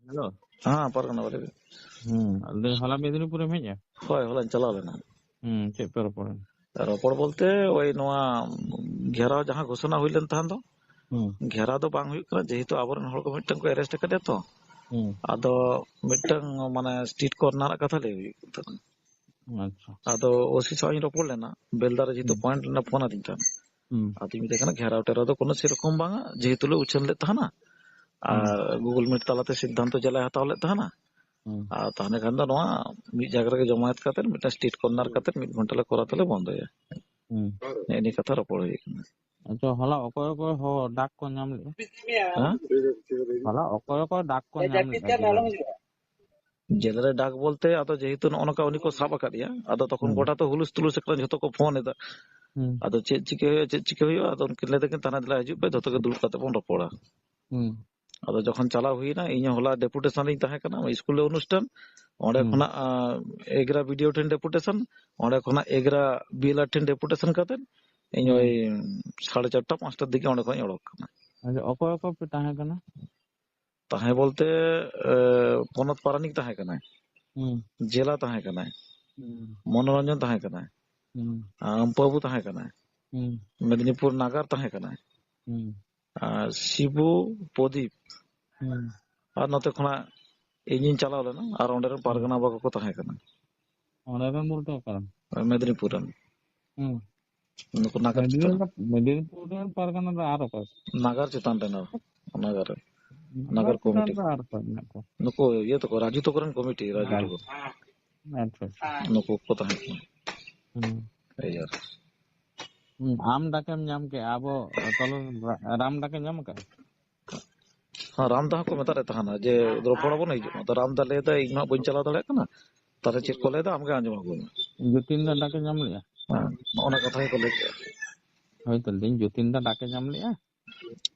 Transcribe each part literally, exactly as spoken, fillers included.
Hello. ᱦᱮᱸ, ᱯᱟᱨᱜᱟᱱᱟ ᱵᱟᱨᱮ᱾ ᱦᱩᱸ, ᱟᱫᱚ ᱦᱚᱞᱟ ᱢᱮᱫᱽᱱᱤᱯᱩᱨᱮᱢ ᱦᱮᱡ ᱮᱱᱟ? ᱦᱳᱭ, ᱦᱚᱞᱟᱧ ᱪᱟᱞᱟᱣ ᱞᱮᱱᱟ᱾ ᱦᱩᱸ, ᱪᱮᱫ ᱯᱮ ᱨᱚᱯᱚᱲ ᱮᱱᱟ? ᱨᱚᱯᱚᱲ ᱵᱚᱞᱛᱮ ᱳᱭ ᱱᱚᱣᱟ ᱜᱷᱮᱨᱟᱣ ᱡᱟᱦᱟᱸ ᱜᱷᱳᱥᱚᱱᱟ ᱦᱩᱭ ᱞᱮᱱ ᱛᱟᱦᱮᱸ ᱫᱚ, ᱦᱩᱸ᱾ ᱜᱷᱮᱨᱟᱣ ᱫᱚ ᱵᱟᱝ ᱦᱩᱭᱩᱜ ᱠᱟᱱᱟ, ᱡᱮᱦᱮᱛᱩ ᱟᱵᱚᱨᱮᱱ ᱦᱚᱲ ᱠᱚ ᱢᱤᱫᱴᱟᱝ ᱠᱚ arrest ᱟᱠᱟᱫᱮᱭᱟ ᱛᱚ᱾ ᱦᱩᱸ᱾ ᱟᱫᱚ ᱢᱤᱫᱴᱟᱝ ᱢᱟᱱᱮ street corner ᱨᱮᱱᱟᱜ ᱠᱟᱛᱷᱟ ᱞᱟᱹᱭ ᱦᱩᱭᱩᱜ ᱠᱟᱱ ᱛᱟᱦᱮᱸᱱᱟ᱾ ᱟᱪᱪᱷᱟ᱾ ᱟᱫᱚ ᱳᱥᱤ ᱥᱟᱶ ᱤᱧ ᱨᱚᱯᱚᱲ ᱞᱮᱱᱟ, ᱵᱮᱞᱫᱟ ᱨᱮ ᱡᱮᱦᱮᱛᱩ ᱦᱩᱸ᱾ point ᱨᱮᱱᱟᱜ ᱯᱷᱳᱱ ᱟᱹᱫᱤᱧ ᱛᱟᱦᱮᱸᱱ᱾ ᱦᱩᱸ᱾ ᱟᱫᱚᱧ ᱢᱮᱛᱟᱭ ᱠᱟᱱᱟ, ᱜᱷᱮᱨᱟᱣ ᱴᱮᱨᱟᱣ ᱫᱚ ᱠᱳᱱᱳ ᱥᱮᱨᱚᱠᱚᱢ ᱵᱟᱝᱟ, ᱡᱮᱦᱮᱛᱩ ᱞᱮ ᱩᱪᱷᱟᱹᱱ ᱞᱮᱫ ᱛᱟᱦᱮᱱᱟ᱾ ᱦᱩᱸ᱾ ᱟᱨ Google Meet ᱛᱟᱞᱟᱛᱮ ᱥᱤᱫᱽᱫᱷᱟᱱᱛᱚ ᱡᱮᱞᱟᱭ ᱦᱟᱛᱟᱣ ᱞᱮᱫ ᱛᱟᱦᱮᱱᱟ᱾ ᱦᱩᱸ᱾ ᱟᱨ ᱛᱟᱦᱚᱞᱮ ᱠᱷᱟᱱ ᱫᱚ ᱱᱚᱣᱟ ᱢᱤᱫ ᱡᱟᱭᱜᱟ ᱨᱮᱜᱮ ᱡᱚᱢᱟᱭᱮᱛ ᱠᱟᱛᱮ, ᱢᱤᱫᱴᱟᱝ street corner ᱠᱟᱛᱮ, ᱢᱤᱫ ᱜᱷᱚᱱᱴᱟ ᱞᱮ ᱠᱚᱨᱟᱣ ᱛᱮᱞᱮ ᱵᱚᱱᱫᱚᱭᱟ᱾ ᱦᱩᱸ᱾ ᱱᱮᱜᱼᱮ ᱱᱤᱭᱟᱹ ᱠᱟᱛᱷᱟ ᱨᱚᱯᱚᱲ ᱦᱩᱭ ᱠᱟᱱᱟ᱾ ᱟᱪᱪᱷᱟ, ᱦᱚᱞᱟ ᱚᱠᱚᱭ ᱚᱠᱚᱭ ᱦᱚ-, ᱰᱟᱠ ᱠᱚ ᱧᱟᱢ ᱞᱮᱫᱼᱟ? ᱦᱮᱸ? ᱦᱚᱞᱟ ᱚᱠᱚᱭ ᱚᱠᱚᱭ ᱰᱟᱠ ᱠᱚ ᱧᱟᱢ ᱞᱮᱫᱼᱟ ᱡᱮᱞᱟ ᱨᱮ? ᱡᱮᱞᱟ ᱨᱮ ᱰᱟᱠ ᱵᱚᱞᱛᱮ, ᱟᱫᱚ ᱡᱮᱦᱮᱛᱩ ᱱᱚᱜᱼᱚ ᱱᱚᱝᱠᱟ ᱩᱱᱤ ᱠᱚ ᱥᱟᱵ ᱟᱠᱟᱫᱮᱭᱟ, ᱟᱫᱚ ᱛᱚᱠᱷᱚᱱ ᱦᱩᱸ᱾ ᱜᱚᱴᱟ ᱛᱚ ᱦᱩᱞᱩᱥ ᱛᱩᱞᱩᱥ ᱟᱠᱟᱱᱟ, ᱡᱷᱚᱛᱚ ᱠᱚ ᱯᱷᱳᱱ ᱮᱫᱟ᱾ ᱦᱩᱸ᱾ ᱟᱫᱚ ᱪᱮᱫ ᱪᱤᱠᱟᱹ ᱦᱩᱭᱩᱜᱼᱟ, ᱪᱮᱫ ᱪᱤᱠᱟᱹ ᱦᱩᱭᱩᱜᱼᱟ? ᱟᱫᱚ ᱩᱱᱠᱤᱱ ᱞᱟᱹᱭ ᱫᱟᱠᱤᱱ, "ᱛᱟᱦᱮᱱᱟ, ᱫᱮᱞᱟ ᱦᱤᱡᱩᱜ ᱯᱮ, ᱡᱷᱚᱛᱚ ᱜᱮ ᱫᱩᱲᱩᱵ ᱠᱟᱛᱮ ᱵᱚᱱ ᱨᱚᱯᱚᱲᱟ᱾" ᱦᱩᱸ᱾ ᱟᱫᱚ ᱡᱚᱠᱷᱚᱱ ᱪᱟᱞᱟᱣ ᱦᱩᱭᱱᱟ, ᱤᱧ ᱦᱚᱸ ᱦᱚᱞᱟ deputation ᱨᱤᱧ ᱛᱟᱦᱮᱸ ᱠᱟᱱᱟ, ᱤᱥᱠᱩᱞ ᱨᱮ ᱚᱱᱩᱥᱴᱷᱟᱱ, ᱚᱸᱰᱮ ᱦᱩᱸ᱾ ᱠᱷᱚᱱᱟᱜ, ᱟᱸ, ᱮᱜᱽᱨᱟ BDO ᱴᱷᱮᱱ deputation, ᱚᱸᱰᱮ ᱠᱷᱚᱱᱟᱜ ᱮᱜᱽᱨᱟ BLR ᱴᱷᱮᱱ deputation ᱠᱟᱛᱮ ᱤᱧ ᱦᱩᱸ᱾ ᱳᱭ ᱥᱟᱲᱮ ᱪᱟᱨᱴᱟ, ᱯᱟᱸᱪᱴᱟᱨ ᱫᱤᱠᱮ ᱚᱸᱰᱮ ᱠᱷᱚᱱᱟᱜ ᱤᱧ ᱚᱰᱚᱠ ᱠᱟᱱᱟ᱾ ᱟᱪᱪᱷᱟ, ᱚᱠᱚᱭ ᱚᱠᱚᱭ ᱯᱮ ᱛᱟᱦᱮᱸ ᱠᱟᱱᱟ? ᱛᱟᱦᱮᱸ ᱵᱚᱞᱛᱮ, ᱮ, ᱯᱚᱱᱚᱛ ᱯᱟᱨᱟᱱᱤᱠ ᱛᱟᱦᱮᱸ ᱠᱟᱱᱟᱭ, ᱦᱩᱸ᱾ ᱡᱮᱞᱟ ᱛᱟᱦᱮᱸ ᱠᱟᱱᱟᱭ, ᱦᱩᱸ᱾ ᱢᱚᱱᱳᱨᱚᱧᱡᱚᱱ ᱛᱟᱦᱮᱸ ᱠᱟᱱᱟᱭ, ᱦᱩᱸ᱾ ᱟᱢᱯᱩ ᱵᱟᱹᱵᱩ ᱛᱟᱦᱮᱸ ᱠᱟᱱᱟᱭ, ᱦᱩᱸ᱾ ᱢᱮᱫᱽᱱᱤᱯᱩᱨ ᱱᱟᱜᱟᱨ ᱛᱟᱦᱮᱸ ᱠᱟᱱᱟᱭ, ᱦᱩᱸ᱾ ᱟᱨ ᱥᱤᱵᱩ, ᱯᱨᱚᱫᱤᱯ, ᱦᱩᱸ᱾ ᱟᱨ ᱱᱚᱛᱮ ᱠᱷᱚᱱᱟᱜ ᱤᱧᱤᱧ ᱪᱟᱞᱟᱣ ᱞᱮᱱᱟ, ᱟᱨ ᱚᱸᱰᱮ ᱨᱮᱱ ᱦᱩᱸ᱾ ᱯᱟᱨᱜᱟᱱᱟ ᱵᱟᱵᱟ ᱠᱚᱠᱚ ᱛᱟᱦᱮᱸ ᱠᱟᱱᱟ᱾ ᱚᱸᱰᱮ ᱨᱮᱱ ᱵᱚᱞᱛᱮ ᱚᱠᱟ ᱨᱮᱱ? ᱢᱮᱫᱽᱱᱤᱯᱩᱨ ᱨᱮᱱ᱾ ᱦᱩᱸ᱾ ᱱᱩᱠᱩ ᱱᱟᱜᱟᱨ ᱢᱮᱫᱽᱱᱤ-, ᱪᱮᱛᱟᱱ᱾ ᱢᱮᱫᱽᱱᱤᱯᱩᱨ ᱨᱮᱱ ᱯᱟᱨᱜᱟᱱᱟ ᱫᱚ ᱟᱨ ᱚᱠᱚᱭ? ᱱᱟᱜᱟᱨ ᱪᱮᱛᱟᱱ ᱨᱮᱱ ᱟᱨ, ᱱᱟᱜᱟᱨ ᱨᱮ᱾ ᱱᱟᱜᱟᱨ ᱱᱟᱜᱟᱨ ᱪᱮᱛᱟᱱ ᱠᱚᱢᱤᱴᱤ᱾ ᱨᱮ ᱟᱨ ᱚᱠᱚᱭ ᱢᱮᱱᱟᱜ ᱠᱚᱣᱟ? ᱱᱩᱠᱩ ᱤᱭᱟᱹ ᱛᱟᱠᱚ, ᱨᱟᱡᱩ ᱛᱟᱠᱚ ᱨᱮᱱ ᱠᱚᱢᱤᱴᱤ, ᱨᱟᱡᱩ ᱦᱮᱸ᱾ ᱛᱟᱠᱚ᱾ ᱟᱪᱪᱷᱟ, ᱟᱪᱪᱷᱟ᱾ ᱱᱩᱠᱩ ᱠᱚ ᱛᱟᱦᱮᱸ ᱠᱟᱱᱟ᱾ ᱦᱩᱸ᱾ ᱮᱭ ᱟᱨ᱾ ᱦᱩᱸ, ᱟᱢ ᱰᱟᱠᱮᱢ ᱧᱟᱢ ᱠᱮᱜᱼᱟ, ᱟᱵᱚ ᱛᱚᱞᱚ ᱨᱟ-, ᱨᱟᱢ ᱰᱟᱠᱮ ᱧᱟᱢ ᱠᱟᱜᱼᱟ? ᱦᱮᱸ, ᱨᱟᱢ ᱫᱟ ᱦᱚᱸᱠᱚ ᱢᱮᱛᱟᱫ ᱞᱮ ᱛᱟᱦᱮᱱᱟ ᱡᱮ, "ᱨᱚᱯᱚᱲ ᱟᱵᱚᱱ, ᱦᱤᱡᱩᱜ ᱢᱟ᱾" ᱛᱚ ᱨᱟᱢ ᱫᱟ ᱞᱟᱹᱭ ᱫᱟᱭ, "ᱤᱧ ᱢᱟ ᱵᱟᱹᱧ ᱪᱟᱞᱟᱣ ᱫᱟᱲᱮᱭᱟᱜ ᱠᱟᱱᱟ, ᱛᱟᱦᱞᱮ ᱪᱮᱫ ᱠᱚ ᱞᱟᱹᱭ ᱫᱟ ᱟᱢᱜᱮ ᱟᱸᱡᱚᱢ ᱟᱹᱜᱩᱭ ᱢᱮ᱾" ᱡᱚᱛᱤᱱ ᱫᱟ ᱰᱟᱠᱮ ᱧᱟᱢ ᱞᱮᱜᱼᱟ? ᱦᱮᱸ, ᱱᱚᱜᱼᱚ ᱱᱟ ᱠᱟᱛᱷᱟ ᱜᱮᱠᱚ ᱞᱟᱹᱭ ᱠᱮᱜᱼᱟ᱾ ᱦᱳᱭ ᱛᱚ, ᱞᱟᱹᱭᱫᱟᱹᱧ ᱡᱚᱛᱤᱱ ᱫᱟ ᱰᱟᱠᱮ ᱧᱟᱢ ᱞᱮᱜᱼᱟ?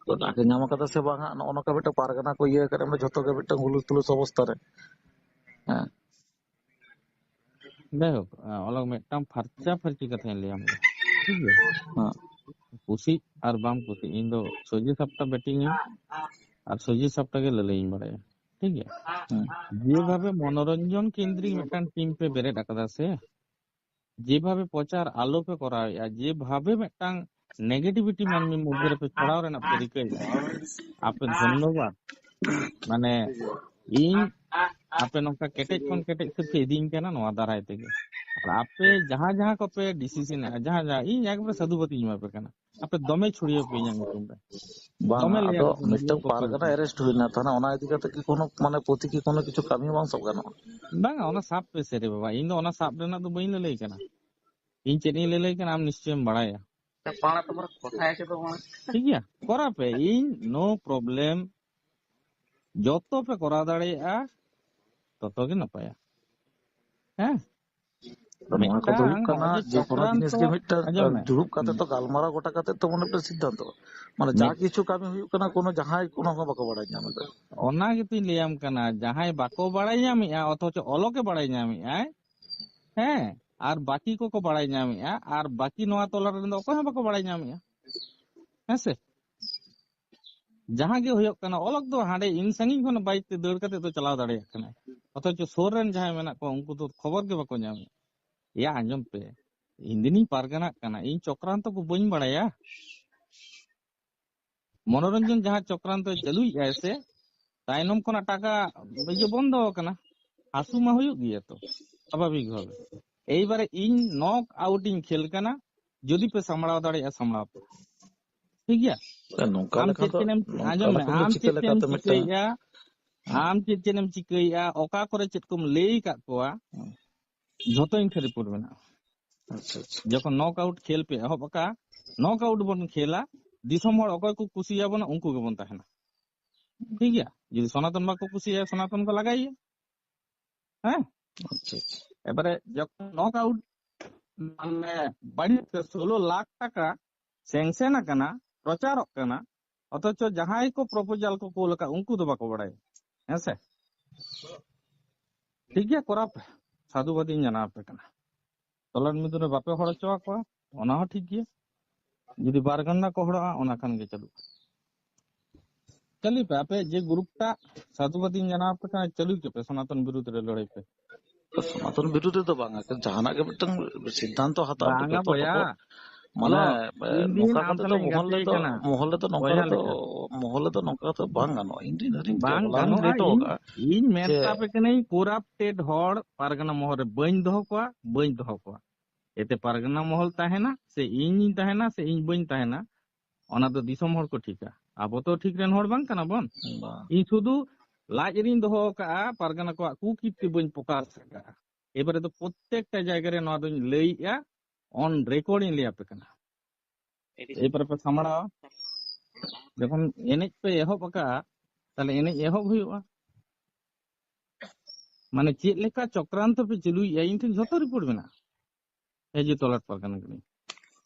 ᱛᱚ ᱰᱟᱠᱮ ᱧᱟᱢ ᱠᱟᱫᱟ ᱥᱮ ᱵᱟᱝ ᱦᱟᱸᱜ, ᱱᱚᱜᱼᱚ ᱱᱚᱝᱠᱟ ᱢᱤᱫᱴᱟᱝ ᱯᱟᱨᱜᱟᱱᱟ ᱠᱚ ᱤᱭᱟᱹ ᱠᱟᱫᱟ, ᱢᱟᱱᱮ ᱡᱷᱚᱛᱚ ᱜᱮ ᱢᱤᱫᱴᱟᱝ ᱦᱩᱞᱩᱥ ᱛᱩᱞᱩᱥ ᱚᱵᱚᱥᱛᱟ ᱨᱮ᱾ ᱦᱮᱸ᱾ ᱡᱟᱭᱦᱳᱠ, ᱚᱞᱚᱜ ᱢᱤᱫᱴᱟᱝ ᱯᱷᱟᱨᱪᱟ ᱯᱷᱟᱹᱨᱪᱤ ᱠᱟᱛᱷᱟᱧ ᱞᱟᱹᱭᱟᱢ ᱠᱟᱱᱟ, ᱴᱷᱤᱠ ᱜᱮᱭᱟ? ᱦᱮᱸ᱾ ᱠᱩᱥᱤᱜ ᱟᱨ ᱵᱟᱢ ᱠᱩᱥᱤᱜ, ᱤᱧ ᱫᱚ ᱥᱚᱡᱷᱮ ᱥᱟᱯᱴᱟ ᱵᱮᱴᱤᱝ ᱟᱹᱧ ᱟᱨ ᱥᱚᱡᱷᱮ ᱥᱟᱯᱴᱟ ᱜᱮ ᱞᱟᱹᱞᱟᱹᱭᱤᱧ ᱵᱟᱲᱟᱭᱟ᱾ ᱴᱷᱤᱠ ᱜᱮᱭᱟ? ᱦᱩᱸ᱾ ᱡᱮᱵᱷᱟᱵᱮ ᱢᱚᱱᱳᱨᱚᱧᱡᱚᱱ ᱠᱮᱱᱫᱨᱤᱠ ᱢᱤᱫᱴᱟᱝ ᱴᱤᱢ ᱯᱮ ᱵᱮᱨᱮᱫ ᱟᱠᱟᱫᱟ ᱥᱮ, ᱡᱮᱵᱷᱟᱵᱮ ᱯᱨᱚᱪᱟᱨ ᱟᱞᱳ ᱯᱮ ᱠᱚᱨᱟᱣᱮᱫᱼᱟ, ᱡᱮᱵᱷᱟᱵᱮ ᱢᱤᱫᱴᱟᱝ ᱱᱮᱜᱮᱴᱤᱵᱷᱤᱴᱤ ᱢᱟᱹᱱᱢᱤ ᱢᱚᱫᱽᱫᱷᱮ ᱨᱮᱯᱮ ᱪᱷᱚᱲᱟᱣ ᱨᱮᱱᱟᱜ ᱯᱮ ᱨᱤᱠᱟᱹᱭᱮᱫᱼᱟ, ᱟᱯᱮ ᱫᱷᱚᱱᱱᱚᱵᱟᱫ᱾ ᱢᱟᱱᱮ ᱤᱧ ᱟᱯᱮ ᱱᱚᱝᱠᱟ ᱠᱮᱴᱮᱡ ᱠᱷᱚᱱ ᱠᱮᱴᱮᱡ ᱥᱮᱫ ᱯᱮ ᱤᱫᱤᱧ ᱠᱟᱱᱟ ᱱᱚᱣᱟ ᱫᱟᱨᱟᱭ ᱛᱮᱜᱮ᱾ ᱟᱨ ᱟᱯᱮ ᱡᱟᱦᱟᱸ ᱡᱟᱦᱟᱸ ᱠᱚᱯᱮ ᱰᱤᱥᱤᱥᱚᱱ ᱮᱫᱼᱟ, ᱡᱟᱦᱟᱸ ᱡᱟᱦᱟᱸ, ᱤᱧ ᱮᱠᱵᱟᱨᱮ ᱥᱟᱹᱫᱷᱩᱵᱟᱫ ᱤᱧ ᱮᱢᱟ ᱯᱮ ᱠᱟᱱᱟ᱾ ᱟᱯᱮ ᱫᱚᱢᱮ ᱪᱷᱩᱲᱭᱟᱹᱣ ᱯᱮ ᱤᱧᱟᱹᱜ ᱧᱩᱛᱩᱢ ᱨᱮ᱾ ᱵᱟᱝ, ᱫᱚᱢᱮ ᱞᱟᱹᱭᱟ ᱟᱫᱚ ᱠᱚ ᱱᱩᱭ ᱢᱤᱫᱴᱟᱝ ᱫᱚ ᱚᱠᱚᱭ ᱯᱟᱨᱜᱟᱱᱟ ᱠᱟᱱᱟ? ᱮᱨᱮᱥᱴ ᱦᱩᱭᱱᱟ, ᱛᱟᱦᱞᱮ ᱚᱱᱟ ᱤᱫᱤ ᱠᱟᱛᱮ ᱠᱤ ᱠᱳᱱᱳ, ᱢᱟᱱᱮ, ᱯᱨᱚᱛᱤ ᱠᱤ ᱠᱳᱱᱳ ᱠᱤᱪᱷᱩ ᱠᱟᱹᱢᱤ ᱦᱚᱸ ᱵᱟᱝ ᱥᱟᱵ ᱜᱟᱱᱚᱜᱼᱟ? ᱵᱟᱝᱟ, ᱚᱱᱟ ᱥᱟᱵ ᱯᱮ ᱥᱮ ᱨᱮ ᱵᱟᱵᱟ, ᱤᱧ ᱫᱚ ᱚᱱᱟ ᱥᱟᱵ ᱨᱮᱱᱟᱜ ᱫᱚ ᱵᱟᱹᱧ ᱞᱟᱹᱞᱟᱹᱭ ᱠᱟᱱᱟ᱾ ᱤᱧ ᱪᱮᱫ ᱤᱧ ᱞᱟᱹᱞᱟᱹᱭ ᱠᱟᱱᱟ ᱟᱢ ᱱᱤᱥᱪᱚᱭᱮᱢ ᱵᱟᱲᱟᱭᱟ᱾ ᱴᱷᱤᱠ ᱜᱮᱭᱟ, ᱠᱚᱨᱟᱣ ᱯᱮ, ᱤᱧ no problem, ᱡᱚᱛᱚ ᱯᱮ ᱠᱚᱨᱟᱣ ᱫᱟᱲᱮᱭᱟᱜᱼᱟ, ᱛᱚᱛᱚ ᱜᱮ ᱱᱟᱯᱟᱭᱟ᱾ ᱦᱮᱸ? ᱟᱫᱚ ᱱᱚᱣᱟ ᱠᱚᱫᱚ ᱦᱩᱭᱩᱜ ᱢᱤᱫᱴᱟᱝ ᱠᱟᱱᱟ ᱱᱚᱜᱼᱚᱭ ᱡᱮ ᱡᱮ ᱠᱳᱱᱳ ᱡᱤᱱᱤᱥ ᱪᱚᱠᱨᱟᱱᱛᱚ, ᱜᱮ ᱢᱤᱫᱴᱟᱝ, ᱟᱸᱡᱚᱢ ᱟᱸ, ᱢᱮ᱾ ᱫᱩᱲᱩᱵ ᱠᱟᱛᱮ ᱦᱩᱸ᱾ ᱛᱚ ᱜᱟᱞᱢᱟᱨᱟᱣ ᱜᱚᱴᱟ ᱠᱟᱛᱮ ᱛᱚ ᱢᱟᱱᱮ ᱢᱤᱫᱴᱟᱝ ᱥᱤᱫᱽᱫᱷᱟᱱᱛᱚ᱾ ᱢᱟᱱᱮ ᱡᱟ ᱢᱤᱫ ᱠᱤᱪᱷᱩ ᱠᱟᱹᱢᱤ ᱦᱩᱭᱩᱜ ᱠᱟᱱᱟ, ᱠᱳᱱᱳ ᱡᱟᱦᱟᱸᱭ ᱠᱳᱱᱳ ᱦᱚᱸ ᱵᱟᱠᱚ ᱵᱟᱲᱟᱭ ᱧᱟᱢ ᱮᱫᱟ᱾ ᱚᱱᱟ ᱜᱮᱛᱚᱧ ᱞᱟᱹᱭᱟᱢ ᱠᱟᱱᱟ, ᱡᱟᱦᱟᱸᱭ ᱵᱟᱠᱚ ᱵᱟᱲᱟᱭ ᱧᱟᱢᱮᱜᱼᱟ, ᱚᱛᱷᱚᱪᱚ ᱚᱞᱚᱜ ᱮ ᱵᱟᱲᱟᱭ ᱧᱟᱢᱮᱜᱼᱟᱭ, ᱦᱮᱸ, ᱟᱨ ᱵᱟᱹᱠᱤ ᱠᱚᱠᱚ ᱵᱟᱲᱟᱭ ᱧᱟᱢᱮᱜᱼᱟ, ᱟᱨ ᱵᱟᱹᱠᱤ ᱱᱚᱣᱟ ᱛᱚᱞᱟ ᱨᱮᱱ ᱫᱚ ᱚᱠᱚᱭ ᱦᱚᱸ ᱵᱟᱠᱚ ᱵᱟᱲᱟᱭ ᱧᱟᱢᱮᱜᱼᱟ᱾ ᱦᱮᱸ ᱥᱮ? ᱡᱟᱦᱟᱸ ᱜᱮ ᱦᱩᱭᱩᱜ ᱠᱟᱱᱟ, ᱚᱞᱚᱜ ᱫᱚ ᱦᱟᱸᱰᱮ ᱤᱱ ᱥᱟᱺᱜᱤᱧ ᱠᱷᱚᱱ ᱵᱟᱭᱤᱠ ᱛᱮ ᱫᱟᱹᱲ ᱠᱟᱛᱮ ᱫᱚ ᱪᱟᱞᱟᱣ ᱫᱟᱲᱮᱭᱟᱜ ᱠᱟᱱᱟᱭ, ᱚᱛᱷᱚᱪᱚ ᱥᱩᱨ ᱨᱮᱱ ᱡᱟᱦᱟᱸᱭ ᱢᱮᱱᱟᱜ ᱠᱚᱣᱟ, ᱩᱱᱠᱩ ᱫᱚ ᱠᱷᱚᱵᱚᱨ ᱜᱮ ᱵᱟᱠᱚ ᱧᱟᱢᱮᱜᱼᱟ᱾ ᱮᱭᱟ, ᱟᱸᱡᱚᱢ ᱯᱮ, ᱤᱧ ᱫᱤᱱᱤᱧ ᱯᱟᱨᱜᱟᱱᱟᱜ ᱠᱟᱱᱟ, ᱤᱧ ᱪᱚᱠᱨᱟᱱᱛᱚ ᱠᱚ ᱵᱟᱹᱧ ᱵᱟᱲᱟᱭᱟ? ᱢᱚᱱᱳᱨᱚᱧᱡᱚᱱ ᱡᱟᱦᱟᱸ ᱪᱚᱠᱨᱟᱱᱛᱚᱭ ᱪᱟᱹᱞᱩᱭᱮᱫᱼᱟᱭ ᱥᱮ, ᱛᱟᱭᱱᱚᱢ ᱠᱷᱚᱱᱟᱜ ᱴᱟᱠᱟ ᱤᱭᱟᱹ ᱵᱚᱱᱫᱚ ᱟᱠᱟᱱᱟ, ᱦᱟᱹᱥᱩ ᱢᱟ ᱦᱩᱭᱩᱜ ᱜᱮᱭᱟ ᱛᱚ ᱥᱟᱵᱷᱟᱵᱤᱠ ᱵᱷᱟᱵᱮ᱾ ᱮᱭᱵᱟᱨᱮ ᱤᱧ ᱱᱚᱠ ᱟᱣᱩᱴ ᱤᱧ ᱠᱷᱮᱞ ᱠᱟᱱᱟ, ᱡᱩᱫᱤ ᱯᱮ ᱥᱟᱢᱵᱲᱟᱣ ᱫᱟᱲᱮᱭᱟᱜᱼᱟ ᱥᱟᱢᱵᱲᱟᱣ ᱯᱮ, ᱴᱷᱤᱠ ᱜᱮᱭᱟ? ᱱᱚᱝᱠᱟ ᱟᱢ ᱞᱮᱠᱷᱟᱱ ᱪᱮᱫ ᱫᱚ, ᱪᱮᱫ ᱮᱢ, ᱱᱚᱝᱠᱟ ᱟᱸᱡᱚᱢ ᱢᱮ, ᱞᱮᱠᱷᱟᱱ ᱫᱚ ᱟᱢ ᱪᱤᱠᱟᱹ ᱪᱮᱫ ᱪᱮᱫ ᱮᱢ ᱞᱮᱠᱟᱛᱮ ᱢᱤᱫᱴᱟᱝ ᱪᱤᱠᱟᱹᱭᱮᱫᱼᱟ, ᱦᱮᱸ᱾ ᱟᱢ ᱪᱮᱫ ᱪᱮᱫ ᱮᱢ ᱪᱤᱠᱟᱹᱭᱮᱫᱼᱟ, ᱚᱠᱟ ᱠᱚᱨᱮ ᱪᱮᱫ ᱠᱚᱢ ᱞᱟᱹᱭ ᱟᱠᱟᱫ ᱠᱚᱣᱟ, ᱦᱮᱸ᱾ ᱡᱷᱚᱛᱚ ᱤᱧ ᱴᱷᱮᱱ ᱨᱤᱯᱳᱨᱴ ᱢᱮᱱᱟᱜᱼᱟ᱾ ᱟᱪᱪᱷᱟ, ᱟᱪᱪᱷᱟ᱾ ᱡᱚᱠᱷᱚᱱ ᱱᱚᱠ ᱟᱣᱩᱴ ᱠᱷᱮᱞ ᱯᱮ ᱮᱦᱚᱵ ᱟᱠᱟᱫᱼᱟ, ᱱᱚᱠ ᱟᱣᱩᱴ ᱵᱚᱱ ᱠᱷᱮᱞᱟ, ᱫᱤᱥᱚᱢ ᱦᱚᱲ ᱚᱠᱚᱭ ᱠᱚ ᱠᱩᱥᱤᱭᱟᱵᱚᱱᱟ ᱩᱱᱠᱩ ᱜᱮᱵᱚᱱ ᱛᱟᱦᱮᱱᱟ, ᱴᱷᱤᱠ ᱜᱮᱭᱟ? ᱡᱩᱫᱤ ᱥᱚᱱᱟᱛᱚᱱ ᱵᱟᱠᱚ ᱠᱩᱥᱤᱭᱟᱭᱟ, ᱥᱚᱱᱟᱛᱚᱱ ᱠᱚ ᱞᱟᱜᱟᱭᱮᱭᱟ, ᱦᱮᱸ? ᱟᱪᱪᱷᱟ, ᱟᱪᱪᱷᱟ᱾ ᱮᱵᱟᱨᱮ ᱡᱚᱠᱷᱚᱱ ᱱᱚᱠ ᱟᱣᱩᱴ, ᱢᱟᱱᱮ, ᱵᱟᱹᱲᱤᱡ ᱛᱮ ᱥᱳᱞᱳ ᱞᱟᱠᱷ ᱴᱟᱠᱟ ᱥᱮᱝᱥᱮᱱ ᱟᱠᱟᱱᱟ, ᱯᱨᱚᱪᱟᱨᱚᱜ ᱠᱟᱱᱟ, ᱚᱛᱷᱚᱪᱚ ᱡᱟᱦᱟᱸᱭ ᱠᱚ ᱯᱨᱚᱯᱳᱡᱟᱞ ᱠᱚ ᱠᱳᱞ ᱟᱠᱟᱫ ᱩᱱᱠᱩ ᱫᱚ ᱵᱟᱠᱚ ᱵᱟᱲᱟᱭᱟ, ᱦᱮᱸ ᱥᱮ? ᱴᱷᱤᱠ ᱜᱮᱭᱟ, ᱠᱚᱨᱟᱣ ᱯᱮ, ᱥᱟᱹᱫᱷᱩᱵᱟᱫ ᱤᱧ ᱡᱟᱱᱟᱣ ᱟᱯᱮ ᱠᱟᱱᱟ᱾ ᱛᱚᱞᱟᱴ ᱢᱤᱫᱩᱱ ᱨᱮ ᱵᱟᱯᱮ ᱦᱚᱲ ᱦᱚᱪᱚ ᱟᱠᱚᱣᱟ, ᱚᱱᱟ ᱦᱚᱸ ᱴᱷᱤᱠ ᱜᱮᱭᱟ᱾ ᱡᱩᱫᱤ ᱵᱟᱨ ᱜᱟᱱᱰᱟ ᱠᱚ ᱦᱚᱲᱚᱜᱼᱟ, ᱚᱱᱟ ᱠᱷᱟᱱ ᱜᱮ ᱪᱟᱹᱞᱩᱜᱼᱟ᱾ ᱪᱟᱹᱞᱩᱭ ᱯᱮ, ᱟᱯᱮ ᱡᱮ ᱜᱨᱩᱯ ᱴᱟᱜ ᱥᱟᱫᱷᱩᱵᱟᱫᱤᱧ ᱡᱟᱱᱟᱣ ᱟᱯᱮ ᱠᱟᱱᱟ, ᱪᱟᱹᱞᱩᱭ ᱯᱮ, ᱥᱚᱱᱟᱛᱚᱱ ᱵᱤᱨᱩᱫᱷ ᱨᱮ ᱞᱟᱹᱲᱦᱟᱹᱭ ᱯᱮ᱾ ᱥᱚᱱᱟᱛᱚᱱ ᱵᱤᱨᱩᱫᱷ ᱨᱮᱫᱚ ᱵᱟᱝᱟ, ᱡᱟᱦᱟᱱᱟᱜ ᱜᱮ ᱢᱤᱫᱴᱟᱝ ᱥᱤᱫᱽᱫᱷᱟᱱᱛᱚ ᱦᱟᱛᱟᱣ ᱯᱮ, ᱵᱟᱝᱟ ᱡᱚᱛᱚ ᱵᱚᱭᱦᱟ᱾ ᱠᱚ᱾ ᱢᱟᱱᱮ, ᱦᱮᱞᱳ, ᱤᱧ ᱫᱤᱱ ᱱᱚᱝᱠᱟ ᱟᱢ ᱠᱟᱛᱮ ᱫᱚ ᱥᱟᱞᱟᱜ ᱤᱧ ᱢᱚᱦᱚᱞ ᱜᱟᱛᱮ ᱨᱮᱫᱚ, ᱠᱟᱱᱟ, ᱢᱚᱦᱚᱞ ᱨᱮᱫᱚ ᱱᱚᱝᱠᱟ ᱵᱚᱭᱦᱟ ᱠᱟᱛᱮ ᱫᱚ, ᱞᱮᱠᱟ᱾ ᱢᱚᱦᱚᱞ ᱨᱮᱫᱚ ᱱᱚᱝᱠᱟ ᱠᱟᱛᱮ ᱵᱟᱝ ᱜᱟᱱᱚᱜᱼᱟ᱾ ᱤᱧ ᱫᱚ ᱤᱧ ᱫᱷᱟᱹᱨᱤᱧ ᱵᱟᱝ ᱞᱟᱦᱟᱧ ᱜᱟᱱᱚᱜᱼᱟ᱾ ᱞᱟᱹᱭ ᱦᱚᱴᱚ ᱤᱧ, ᱠᱟᱜᱼᱟ ᱤᱧ ᱢᱮᱱ ᱡᱮ ᱛᱟᱯᱮ ᱠᱟᱹᱱᱟᱹᱧ, ᱠᱚᱨᱟᱯᱴᱮᱰ ᱦᱚᱲ ᱯᱟᱨᱜᱟᱱᱟ ᱢᱚᱦᱚᱞ ᱨᱮ ᱵᱟᱹᱧ ᱫᱚᱦᱚ ᱠᱚᱣᱟ, ᱵᱟᱹᱧ ᱫᱚᱦᱚ ᱠᱚᱣᱟ᱾ ᱮᱛᱮ ᱯᱟᱨᱜᱟᱱᱟ ᱢᱚᱦᱚᱞ ᱛᱟᱦᱮᱱᱟ ᱥᱮ ᱤᱧᱤᱧ ᱛᱟᱦᱮᱱᱟ ᱥᱮ ᱤᱧ ᱵᱟᱹᱧ ᱛᱟᱦᱮᱱᱟ, ᱚᱱᱟ ᱫᱚ ᱫᱤᱥᱚᱢ ᱦᱚᱲ ᱠᱚ ᱴᱷᱤᱠᱟ᱾ ᱟᱵᱚ ᱛᱚ ᱴᱷᱤᱠ ᱨᱮᱱ ᱦᱚᱲ ᱵᱟᱝ ᱠᱟᱱᱟ ᱵᱚᱱ᱾ ᱵᱟᱝ᱾ ᱤᱧ ᱥᱩᱫᱷᱩ ᱞᱟᱡ ᱨᱤᱧ ᱫᱚᱦᱚ ᱟᱠᱟᱜᱼᱟ, ᱯᱟᱨᱜᱟᱱᱟ ᱠᱚᱣᱟᱜ ᱠᱩᱠᱤᱨᱛᱤ ᱵᱟᱹᱧ ᱯᱨᱚᱠᱟᱥ ᱟᱠᱟᱜᱼᱟ᱾ ᱮᱵᱟᱨᱮ ᱫᱚ ᱯᱨᱚᱛᱛᱮᱠᱴᱟ ᱡᱟᱭᱜᱟ ᱨᱮ ᱱᱚᱣᱟ ᱫᱚᱧ ᱞᱟᱹᱭᱮᱜᱼᱟ, ᱚᱱ ᱨᱮᱠᱚᱨᱰ ᱤᱧ ᱞᱟᱹᱭ ᱟᱯᱮ ᱠᱟᱱᱟ᱾ ᱮᱨᱯᱚᱨᱮ ᱯᱮ ᱥᱟᱢᱵᱲᱟᱣᱟ, ᱡᱚᱠᱷᱚᱱ ᱮᱱᱮᱡ ᱯᱮ ᱮᱦᱚᱵ ᱟᱠᱟᱜᱼᱟ, ᱛᱟᱦᱞᱮ ᱮᱱᱮᱡ ᱮᱦᱚᱵ ᱦᱩᱭᱩᱜᱼᱟ᱾ ᱢᱟᱱᱮ ᱪᱮᱫ ᱞᱮᱠᱟ ᱪᱚᱠᱨᱟᱱᱛᱚ ᱯᱮ ᱪᱟᱹᱞᱩᱭᱮᱜᱼᱟ, ᱤᱧ ᱴᱷᱮᱱ ᱡᱷᱚᱛᱚ ᱨᱤᱯᱳᱨᱴ ᱢᱮᱱᱟᱜᱼᱟ᱾ ᱮ ᱡᱮ ᱛᱚᱞᱟᱴ ᱯᱟᱨᱜᱟᱱᱟ ᱠᱟᱹᱱᱟᱹᱧ,